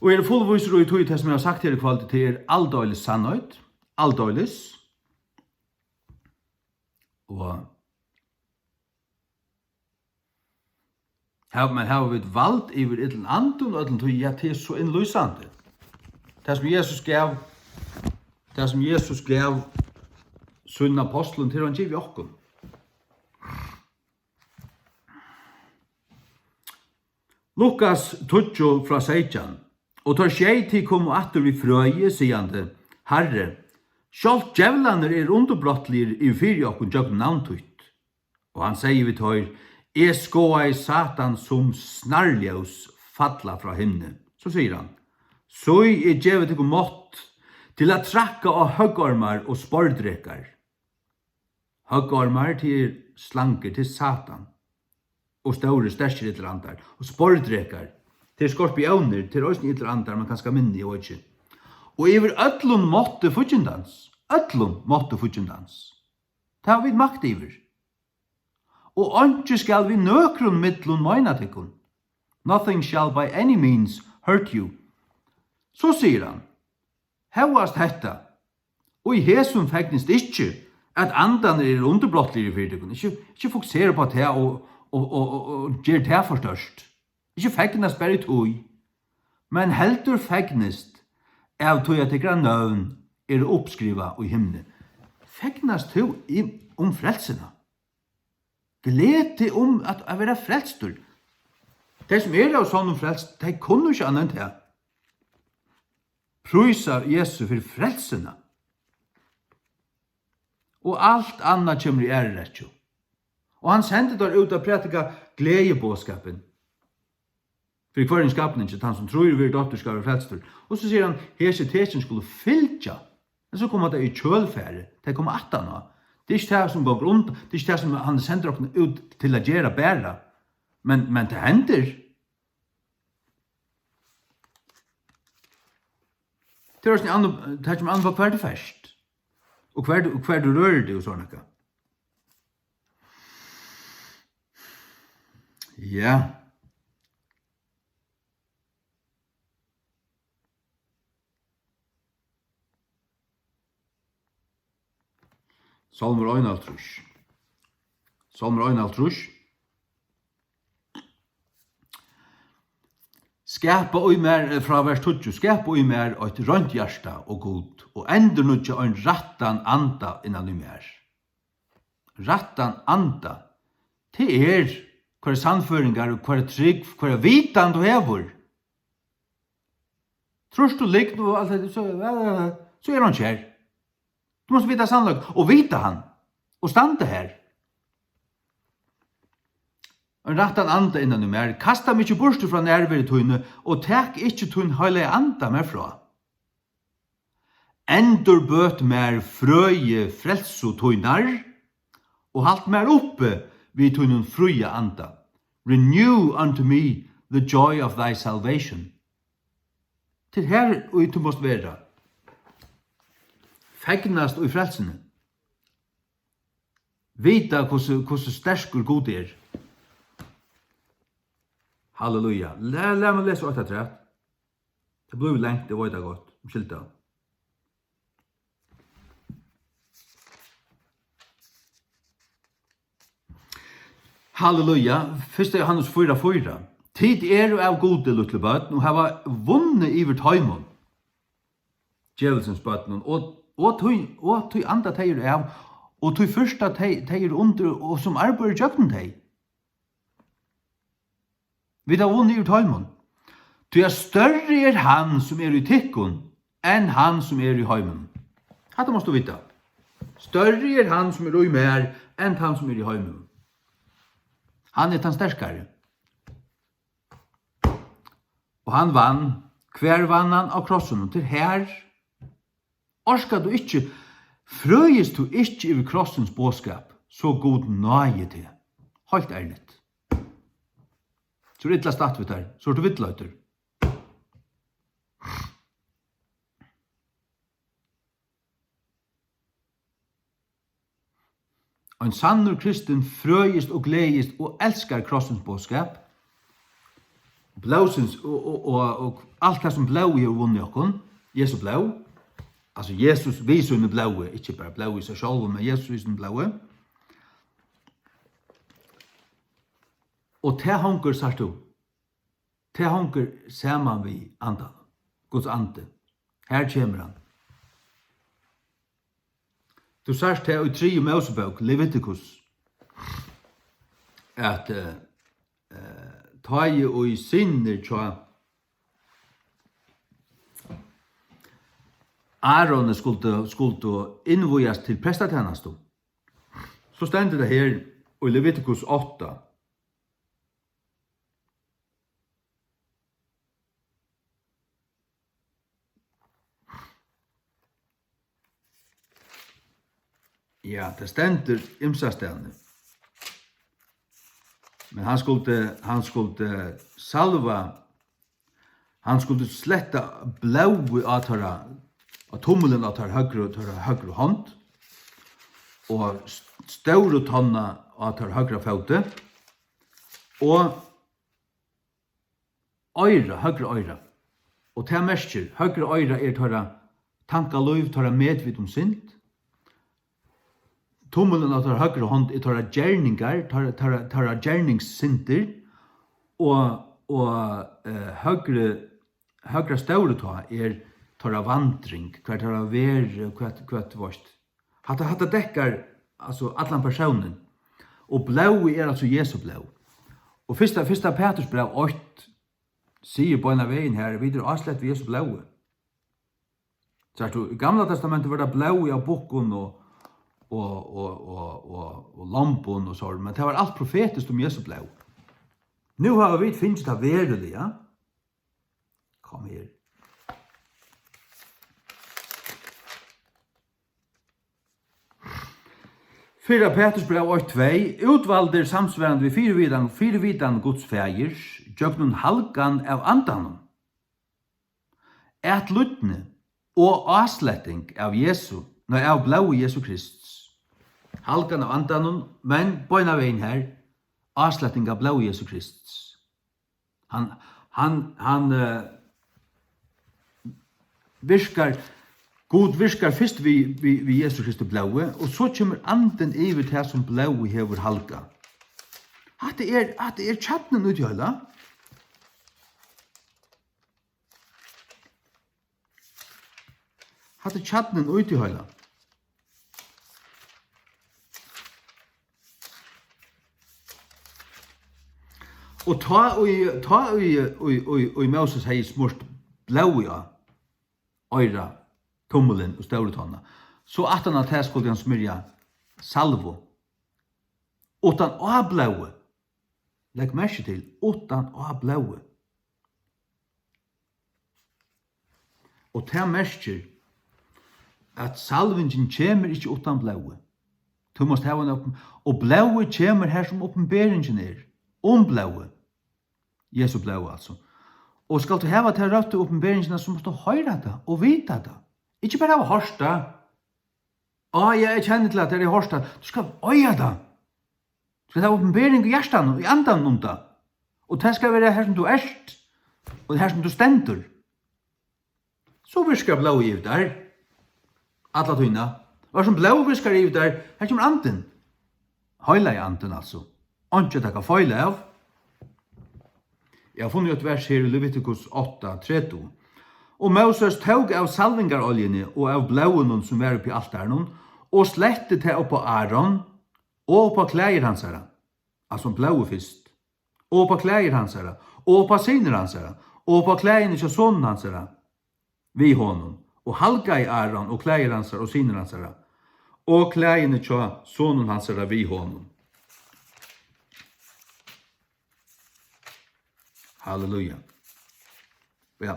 Og eg eri fullvísur í tí, tað sum eg havi sagt her í kvøld, tað er aldeilis sannheit, aldeilis. Og hava, men hava vit vald yvir illum andum og øllum tí? Ja, tað er so innlýsandi. Tað sum Jesus gav, tað sum Jesus gav sínum apostlum, tað er hann givið okkum. Lukas tíggju frá seytjan. Og teir sjey tig komu aftur við frøði, sigandi: Harri, sjálvt djevlarnir eru undirbrotligir yvir fyri okkum gjøgnum navn títt. Og hann segði við teir: Eg skoðaði Satan sum snarljós falla frá himni. So sigur hann: Sí, eg gevi tykkum mátt til at trakka á høggormar og spordrekar. Høggormar, tað er slangur, tað er Satan. Og stórir, sterkir illir andar. Og spordrekar, Tað eru skorpiónir, tað eru eisini illir andar, men kanska minni, eg veit ikki. Og yvir øllum mátti fíggindans, øllum mátti fíggindans. Tað hava vit makt yvir. Og einki skal við nøkrum millum meina tykkum. Nothing shall by any means hurt you. So sigur hann, hóast hetta, og í hesum fegnist ikki, at andarnir eru undirbrotligir fyri tykkum. Ikki, ikki fokusera upp á tað og, og, og, og, og ger tað for stórt. Ikki fegnast bara í tí, men heldur fegnist av tí, at tykkara nøvn eru uppskrivað í himni. Fegnast tú í, um frelsuna? Gleð teg um at, at vera frelstur. Tey, sum eru av sonnum frelst, tey kunnu ikki annað enn tað. Prísa Jesu fyri frelsuna. Og alt annað kemur í aðru rekkju. Og hann sendir teir út at prædika gleðiboðskapin fyri hvørjum skapningi, tann sum trýr og verður doyptur, skal vera frelstur. Og so sigur hann, hesi tekin skulu fylgja. Men so koma tey í kjølfarið, tey koma aftaná. Tað er ikki tað, sum gongur undan, tað er ikki tað, sum hann sendir okkum út til at gera bara. Men, men tað hendir. Tað er eisini annað, tað kemur an á, hvar tú fert, og hvar tú, hvar tú rørir teg og so nakað. Ja. Sálmur einoghálvtrýss. Sálmur einoghálvtrýss. Skapa í mær, eh, frá vers tíggju, skapa í mær eitt reint hjarta, ó Gud, og endurnýggja ein rættan anda innan í mær. Rættan anda. Tað er, hvørjar sannføringar og hvørja trúgv, hvørja vitan tú hevur. Trýrt tú lygn og alt hetta, so, so er hon ikki her. Tú mást vita sannleik og vita hann og standa har. Ein rættan anda innan í mær. Kasta meg ikki burtur frá nærveru tíni, og tak ikki tín heilaga anda mær frá. Endurbøt mær frøi frelsu tínar, og halt mær uppi við tínum fríða anda. Renew unto me the joy of thy salvation. Tað er her, ið tú mást vera. Fegnast í frelsuni. Vita, hvussu, hvussu sterkur Gud er. Halleluja. La, lat meg lesa eitt afturat. Tað blívur langt, eg veit tað gott, umskylda. Halleluja. Fyrsta Jóhannes fýra fýra. Tit eru av Gudi, lítlu børn, og hava vunnið yvir teimum, djevulsins børnum, og, og tí, og tí anda tey eru av, og tí fyrsta tey, tey eru undir, og sum arbeiðir gjøgnum tey. Vit hava vunnið yvir teimum. Tí at størri er hann, sum er í tykkum, enn hann, sum er í heiminum. Hatta mást tú vita. Størri er hann, sum er í mær, enn tann, sum er í heiminum. Hann er tann sterkari. Og hann vann. Hvar vann hann? Á krossinum. Til her. Orkar tú ikki, frøist tú ikki yvir krossins boðskap, so Gud náði teg. Heilt ærligt. So er illa statt við tær, so ert tú villleitur. Ein sannur kristin frøist og gleðist og elskar krossins boðskap, blóðsins og, og, og, og alt tað, sum blóðið hevur vunnið okkum, Jesu blóð, altso Jesus við sínum blóði, ikki bara blóðið í sær sjálvum, men Jesus við sínum blóði. Og tað hongur, sært tú, tað hongur saman við andan, Guds andi. Her kemur hann. Tú sært tað í triðju Mósebók, Levitikus, at, eh, eh, tá ið synirnir hjá Ároni skuldu, skuldu innvígjast til prestatænastu, so stendur tað her í Levitikus átta. Ja, tað stendur ymsastaðni. Men hann skuldi, hann skuldi salva, Hann skuldi sletta blóðið á teirra, á tummilin á teirra høgru, teirra høgru hond, og s-, stóru tánna á teirra høgra fóti, og oyra, høgra oyra. Og tað merkir, høgra oyra er teirra tankalív, teirra medvit um synd. Tummilin á teirra høgru hond er teirra gerningar, teirra, teirra, teirra gerningssyndir, og, og, eh, høgru, høgra stóru tá er teirra vandring, hvar teirra veru, hvat, hvat, veist. Hatta, hatta dekkar, altso, allan persónin. Og blóðið er altso Jesu blóð. Og fyrsta, fyrsta Petursbræv eitt sigur beinanvegin her, vit eru áslett við Jesu blóði. Sært tú, í Gamla Testamentinum var tað blóðið av bukkum og, og, og, og, og, og lombum og so, men tað var alt profetiskt um Jesu blóð. Nú hava vit fingið tað veruliga. Kom her. Fyrra Petursbræv eitt tvey, útvaldir samsvarandi við fyrivitan, fyrivitan Guds Faðirs, gjøgnum halgan av Andanum. Atlídni og ásletting av Jesu, nei, av blóði Jesu Krists. Halgan av Andanum, men beinanvegin her, ásletting av blóði Jesu Krists. Hann, hann, hann, eh, virkar, Gud virkar fyrst við, við, við Jesu Kristi blóði, og so kemur Andin yvir tað, sum blóðið hevur halgað. Hatta er, hatta er kjarnin í tí heila. Hatta er kjarnin í tí heila. Og tá ið, tá ið, ið, ið, ið Moses hevði smurt blóðið á oyra, tummilin og stóru tánna, so aftan á tað skuldi hann smyrja salvu. Uttan á blóðið. Legg merki til, uttan á blóðið. Og tað merkir, at salvingin kemur ikki uttan blóðið. Tú mást hava eina opin-, og blóðið kemur har, sum opinberingin er, um blóðið. Jesu blóð, altso. Og skalt tú hava ta røttu opinberingina, so mást tú hoyra tað og vita tað. Ikki bara hava hoyrt tað. Á, ja, eg kenni til, at eg havi hoyrt tað. Tú skalt eiga tað. Tú skalt hava opinbering í hjartanum, í andanum um tað. Og tað skal vera har, sum tú ert, og har, sum tú stendur. So virkar blóðið yvir tær. Alla tíðina. Og har sum blóð virkar yvir tær, har kemur Andin. Heilagi Andin, altso. Einki at taka feil av. Eg havi funnið eitt vers her í Levitikus átta tretivu. Og Moses tók av salvingaroljuni og av blóðinum, sum var uppi á altarinum, og sletti tað upp á Aron og upp á klæðir hansara. Altso blóðið fyrst. Og upp á klæðir hansara, og upp á synir hansara, og upp á klæðini hjá sonum hansara við honum, og halgaði Aron og klæðir hansara og synir hansara, og klæðini hjá sonum hansara við honum. Halleluja. Ja.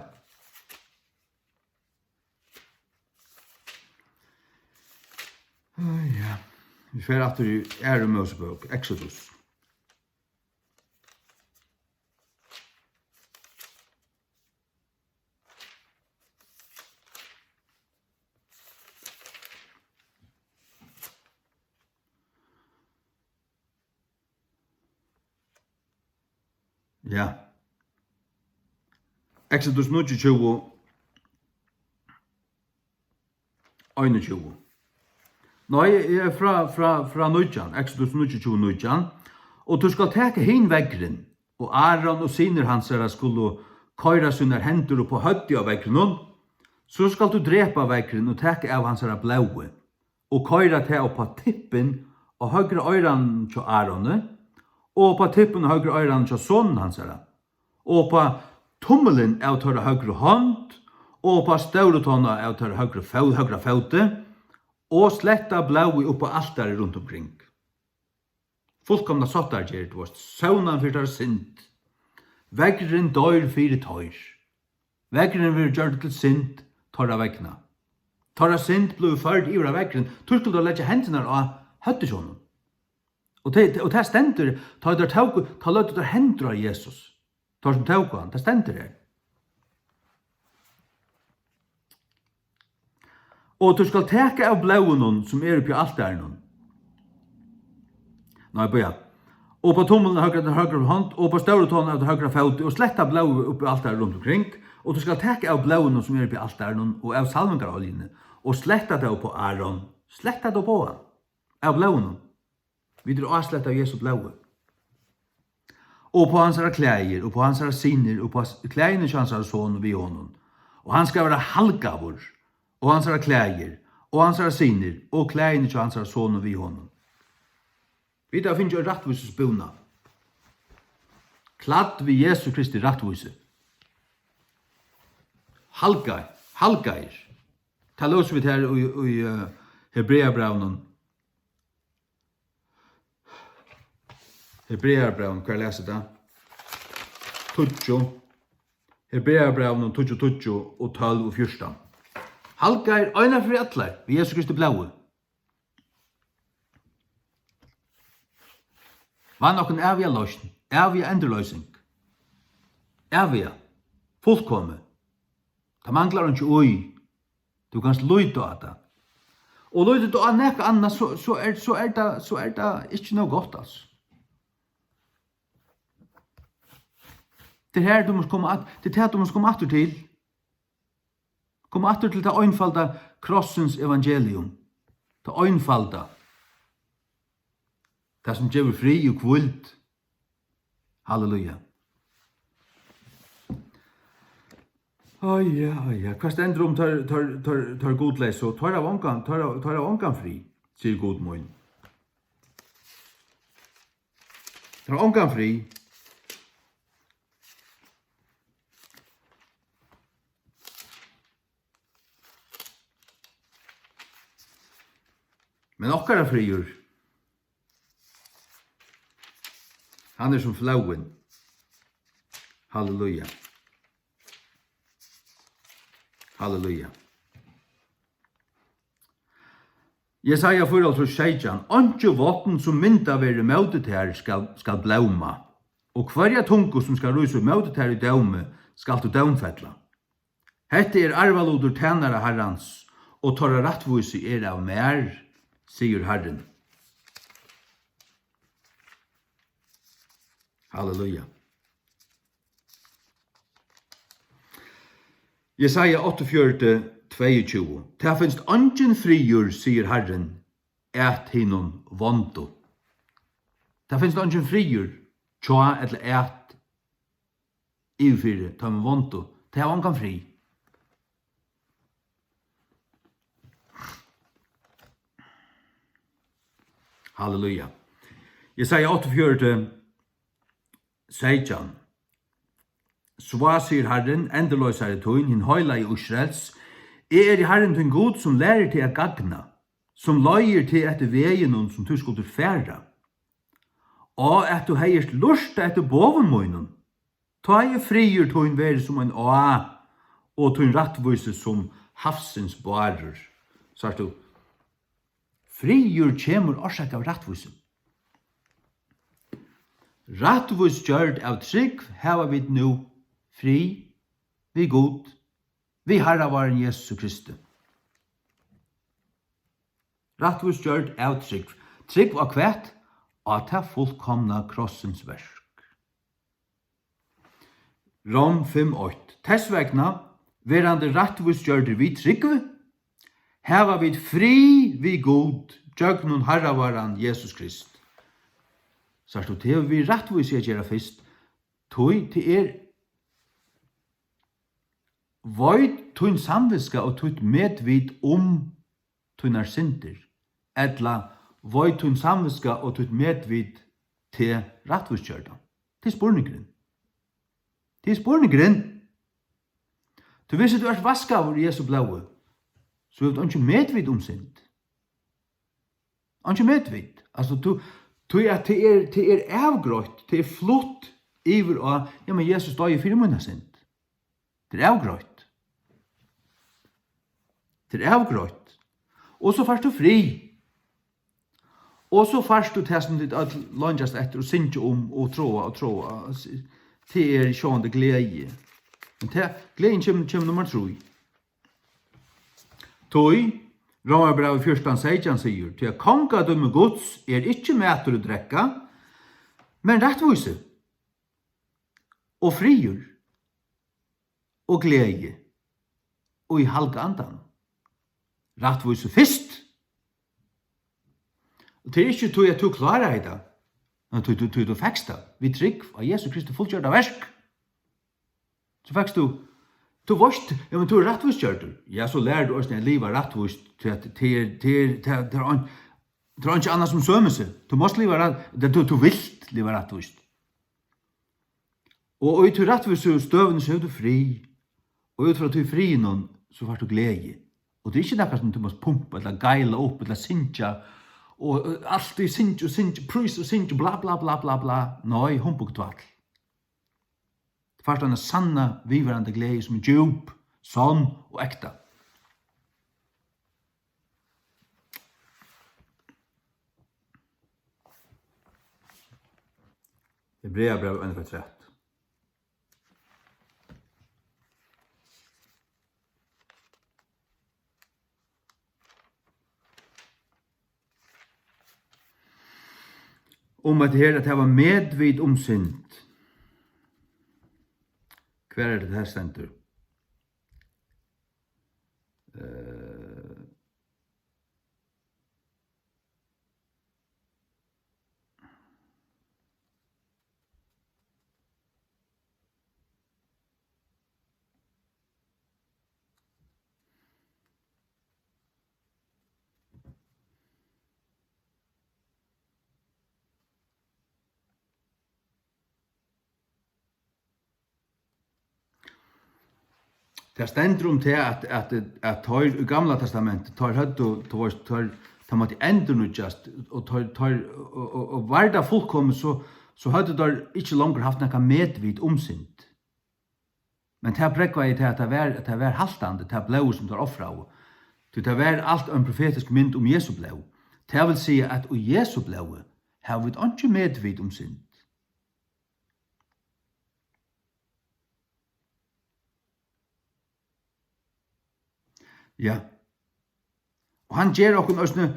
Ai, ja. Vit fara aftur í Aðru Mósebók, Exodus. Ja. Exodus níggjuogtjúgu, einogtjúgu. Nei, eg er frá, frá, frá nítjan, Exodus níggjuogtjúgu, nítjan. Og tú skalt taka hin veðrin, og Aron og synir hansara skulu koyra sínar hendur upp á høvdið á veðrinum, so skalt tú drepa veðrin og taka av hansara blóði, og koyra tað upp á tippin á høgra oyranum hjá Aroni, og upp á tippin á høgra oyranum hjá soninum hansara, og upp á tummilin av teirra høgru hond, og upp á stóru tánna av teirra høgru fó-, høgra fóti, og sletta blóðið upp á altarið runt umkring. Fullkomna sáttargerð, tú veist, sónan fyri teirra synd. Veðrin doyr fyri teir. Veðrin verður gjørdur til synd teirra vegna. Teirra synd blívur førd yvir á veðrin. Tú skuldi leggja hendurnar á høvdið hjá honum. Og tað, og tað stendur, tá teir tóku, tá løgdu teir hendur á Jesus. Teir sum tóku hann, tað stendur her. Og tú skalt taka av blóðinum, sum er uppi á altarinum. Nei, bíða. Og upp á tummilin á høgru, á høgru hond, og upp á stóru tánna á høgra fóti, og sletta blóðið upp á altarið runt umkring, og tú skalt taka av blóðinum, sum er uppi á altarinum, og av salvingaroljuni, og sletta tað upp á Aron. Sletta tað upp á hann. Av blóðinum. Vit eru áslett av Jesu blóði. Og upp á hansara klæðir, og upp á hansara synir, og upp á s-, klæðini hjá hansara son við honum. Og hann skal vera halgaður, og hansara klæðir, og hansara synir, og klæðini hjá hansara son við honum. Vit hava fingið ein rættvísisbúna. Klædd við Jesu Kristi rættvísi. Halgaðir, halgaðir. Tað lósu vit her í, í, eh, Hebreabrævinum. Hebreabrævinum, hvar les eg tað? Tíggju. Hebreabrævinum tíggju, tíggju og tólv og fjúrtan. Halgaðir, einar fyri allar, við Jesu Kristi blóði. Vann okkum æviga loysn, æviga endurloysing. Æviga. Fullkomið. Tað manglar einki í. Tú kanst líta á tað. Og lítur tú á nakað annað, so, so er, so er tað, so er tað ikki nóg gott, altso. Tað er her, tú mást koma at, tað er tað, tú mást koma aftur til. Koma aftur til tað einfalda krossins evangelium. Tað einfalda. Tað, sum gevur frið og hvíld. Halleluja. Oj, ja, oj, ja. Hvat stendur um teir, teir, teir, teir gudleysu? Teir hava ongan, teir hava, teir hava ongan frið, sigur Gud mín. Teir hava ongan frið. Men okkara friður, hann er sum flóvin. Halleluja. Halleluja. Jesaja fýraoghálvtrýss seytjan: Einki vápn, sum myndað verður móti tær, skal, skal blóma, og hvørja tungu, sum skal rísa ímóti tær í dómi, skalt tú dómfella. Hetta er arvalutur tænara Harrans, og teirra rættvísi er av mær, sigur Harrin. Halleluja. Jesaja áttaogfjøruti, tveyogtjúgu: Tað finst eingin friður, sigur Harrin, at hinum vondu. Tað finst eingin friður hjá ella at yvirfyri teimum vondu. Tey hava ongan frið. Halleluja. Jesaja áttaogfjøruti, seytjan: Svá, sigur Harrin, endurloysari tín, hin heilagi Ísraels: Eg eri Harrin tín Gud, sum lærir teg at gagna, sum leiðir teg eftir veginum, sum tú skuldi fara. Á, at tú hevðist lurtað eftir boðum mínum, tá hevði friður tín verið sum ein á, og tín rættvísi sum havsins bárur. Sært tú? Friður kemur orsakað av rættvísi. Rættvís gjørd av trúgv hava vit nú frið við Gud, við Harra várum Jesu Kristi. Rættvís gjørd av trúgv. Trúgv á hvat? Á tað fullkomna krossins verk. Rom fimm eitt: Tess vegna, verandi rættvís gjørdir við trúgv, hava vit frið við Gud gjøgnum Harra váran Jesus Krist. Sært tú, tað hevur við rættvísi at gera fyrst, tí tað er, veit tín samvitska og títt medvit um tínar syndir, ella veit tín samvitska og títt medvit teg rættvísgjørdan? Tað er spurningurin. Tað er spurningurin. Tú, viss tú ert vaskaður í Jesu blóði, so hevur tú einki medvit um synd. Einki medvit. Altso, tú, tí at tað er, tað er avgreitt, tað er flutt yvir á, ja, men Jesus doyði fyri mína synd. Tað er avgreitt. Tað er avgreitt. Og so fært tú frið. Og so fært tú tað, sum tit øll leingjast eftir og syngja um og tráa og tráa. Tað er sjálvandi gleði. Men tað, gleðin kemur, kemur nummar trý. Tí Rómarbrævið fjúrtan seytjan sigur: "Tí at kongadømi Guds er ikki matur og drekka, men rættvísi og friður og gleði og í halga andan." Rættvísi fyrst. Og tað er ikki tí, at tú kláraði tað, men tí, tí, tí tú fekst tað. Við trúgv á Jesu Kristi fullgjørda verk. So fekst tú, tú veitst, ja, men tú ert rættvísgjørdur. Ja, so lærir tú eisini at liva rættvíst, tí at tað er, tað er, tað er, tað er ein, tað er einki annað sum sømir seg. Tú mást liva rætt, tað, tú, tú vilt liva rættvíst. Og í tí rættvísu støðuni, so hevur tú frið. Og út frá tí friðinum, so fært tú gleði. Og tað er ikki nakað sum tú mást pumpa, ella geila upp, ella syngja, og, og altíð syngja og syngja, prísa og syngja, bla, bla, bla, bla, bla. Nei, humbug, tvætl. Tú fært eina sanna, viðvarandi gleði, sum er djúp, sonn og ekta. Hebreabrævið ein afturat. Um at her at hava medvit um synd. Hvar er tað, tað stendur? Eh, Tað stendur um tað, at, at, at teir í Gamla Testamenti, teir høvdu, tú veist, teir, tað mátti endurnýggjast, og teir, teir, og, og, og var tað fullkomið, so, so høvdu teir ikki longur havt nakað medvit um synd. Men tað prógvaði tað, at tað var, at tað var haltandi, tað blóð, sum teir ofraðu. Tí tað var alt ein profetisk mynd um Jesu blóð. Tað vil siga, at í Jesu blóði hava vit einki medvit um synd. Ja. Og hann ger okkum eisini,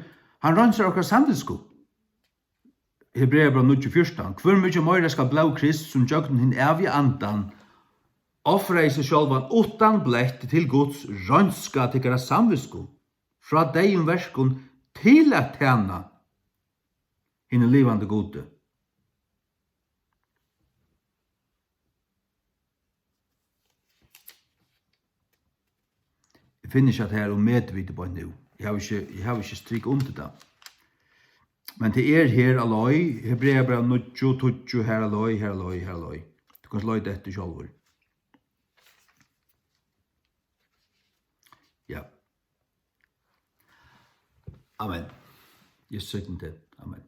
hann reinsar okkara samvitsku. Hebreabræv níggju fjúrtan: "Hvør mikið meira skal blóð Krists, sum gjøgnum hin æviga andan ofraði seg sjálvan uttan blett til Guds, reinska tykkara samvitsku frá deyðum verkum til at tæna hinum livandi Gudi." Eg finni ikki, at tað er um medviti beint nú. Eg havi ikki, eg havi ikki strikað undir tað. Men tað er her á leið, Hebreabræv níggju, tíggju, her á leið, her á leið, her á leið. Tú kanst leita eftir sjálvur. Ja. Amen. Jesus signi teg. Amen.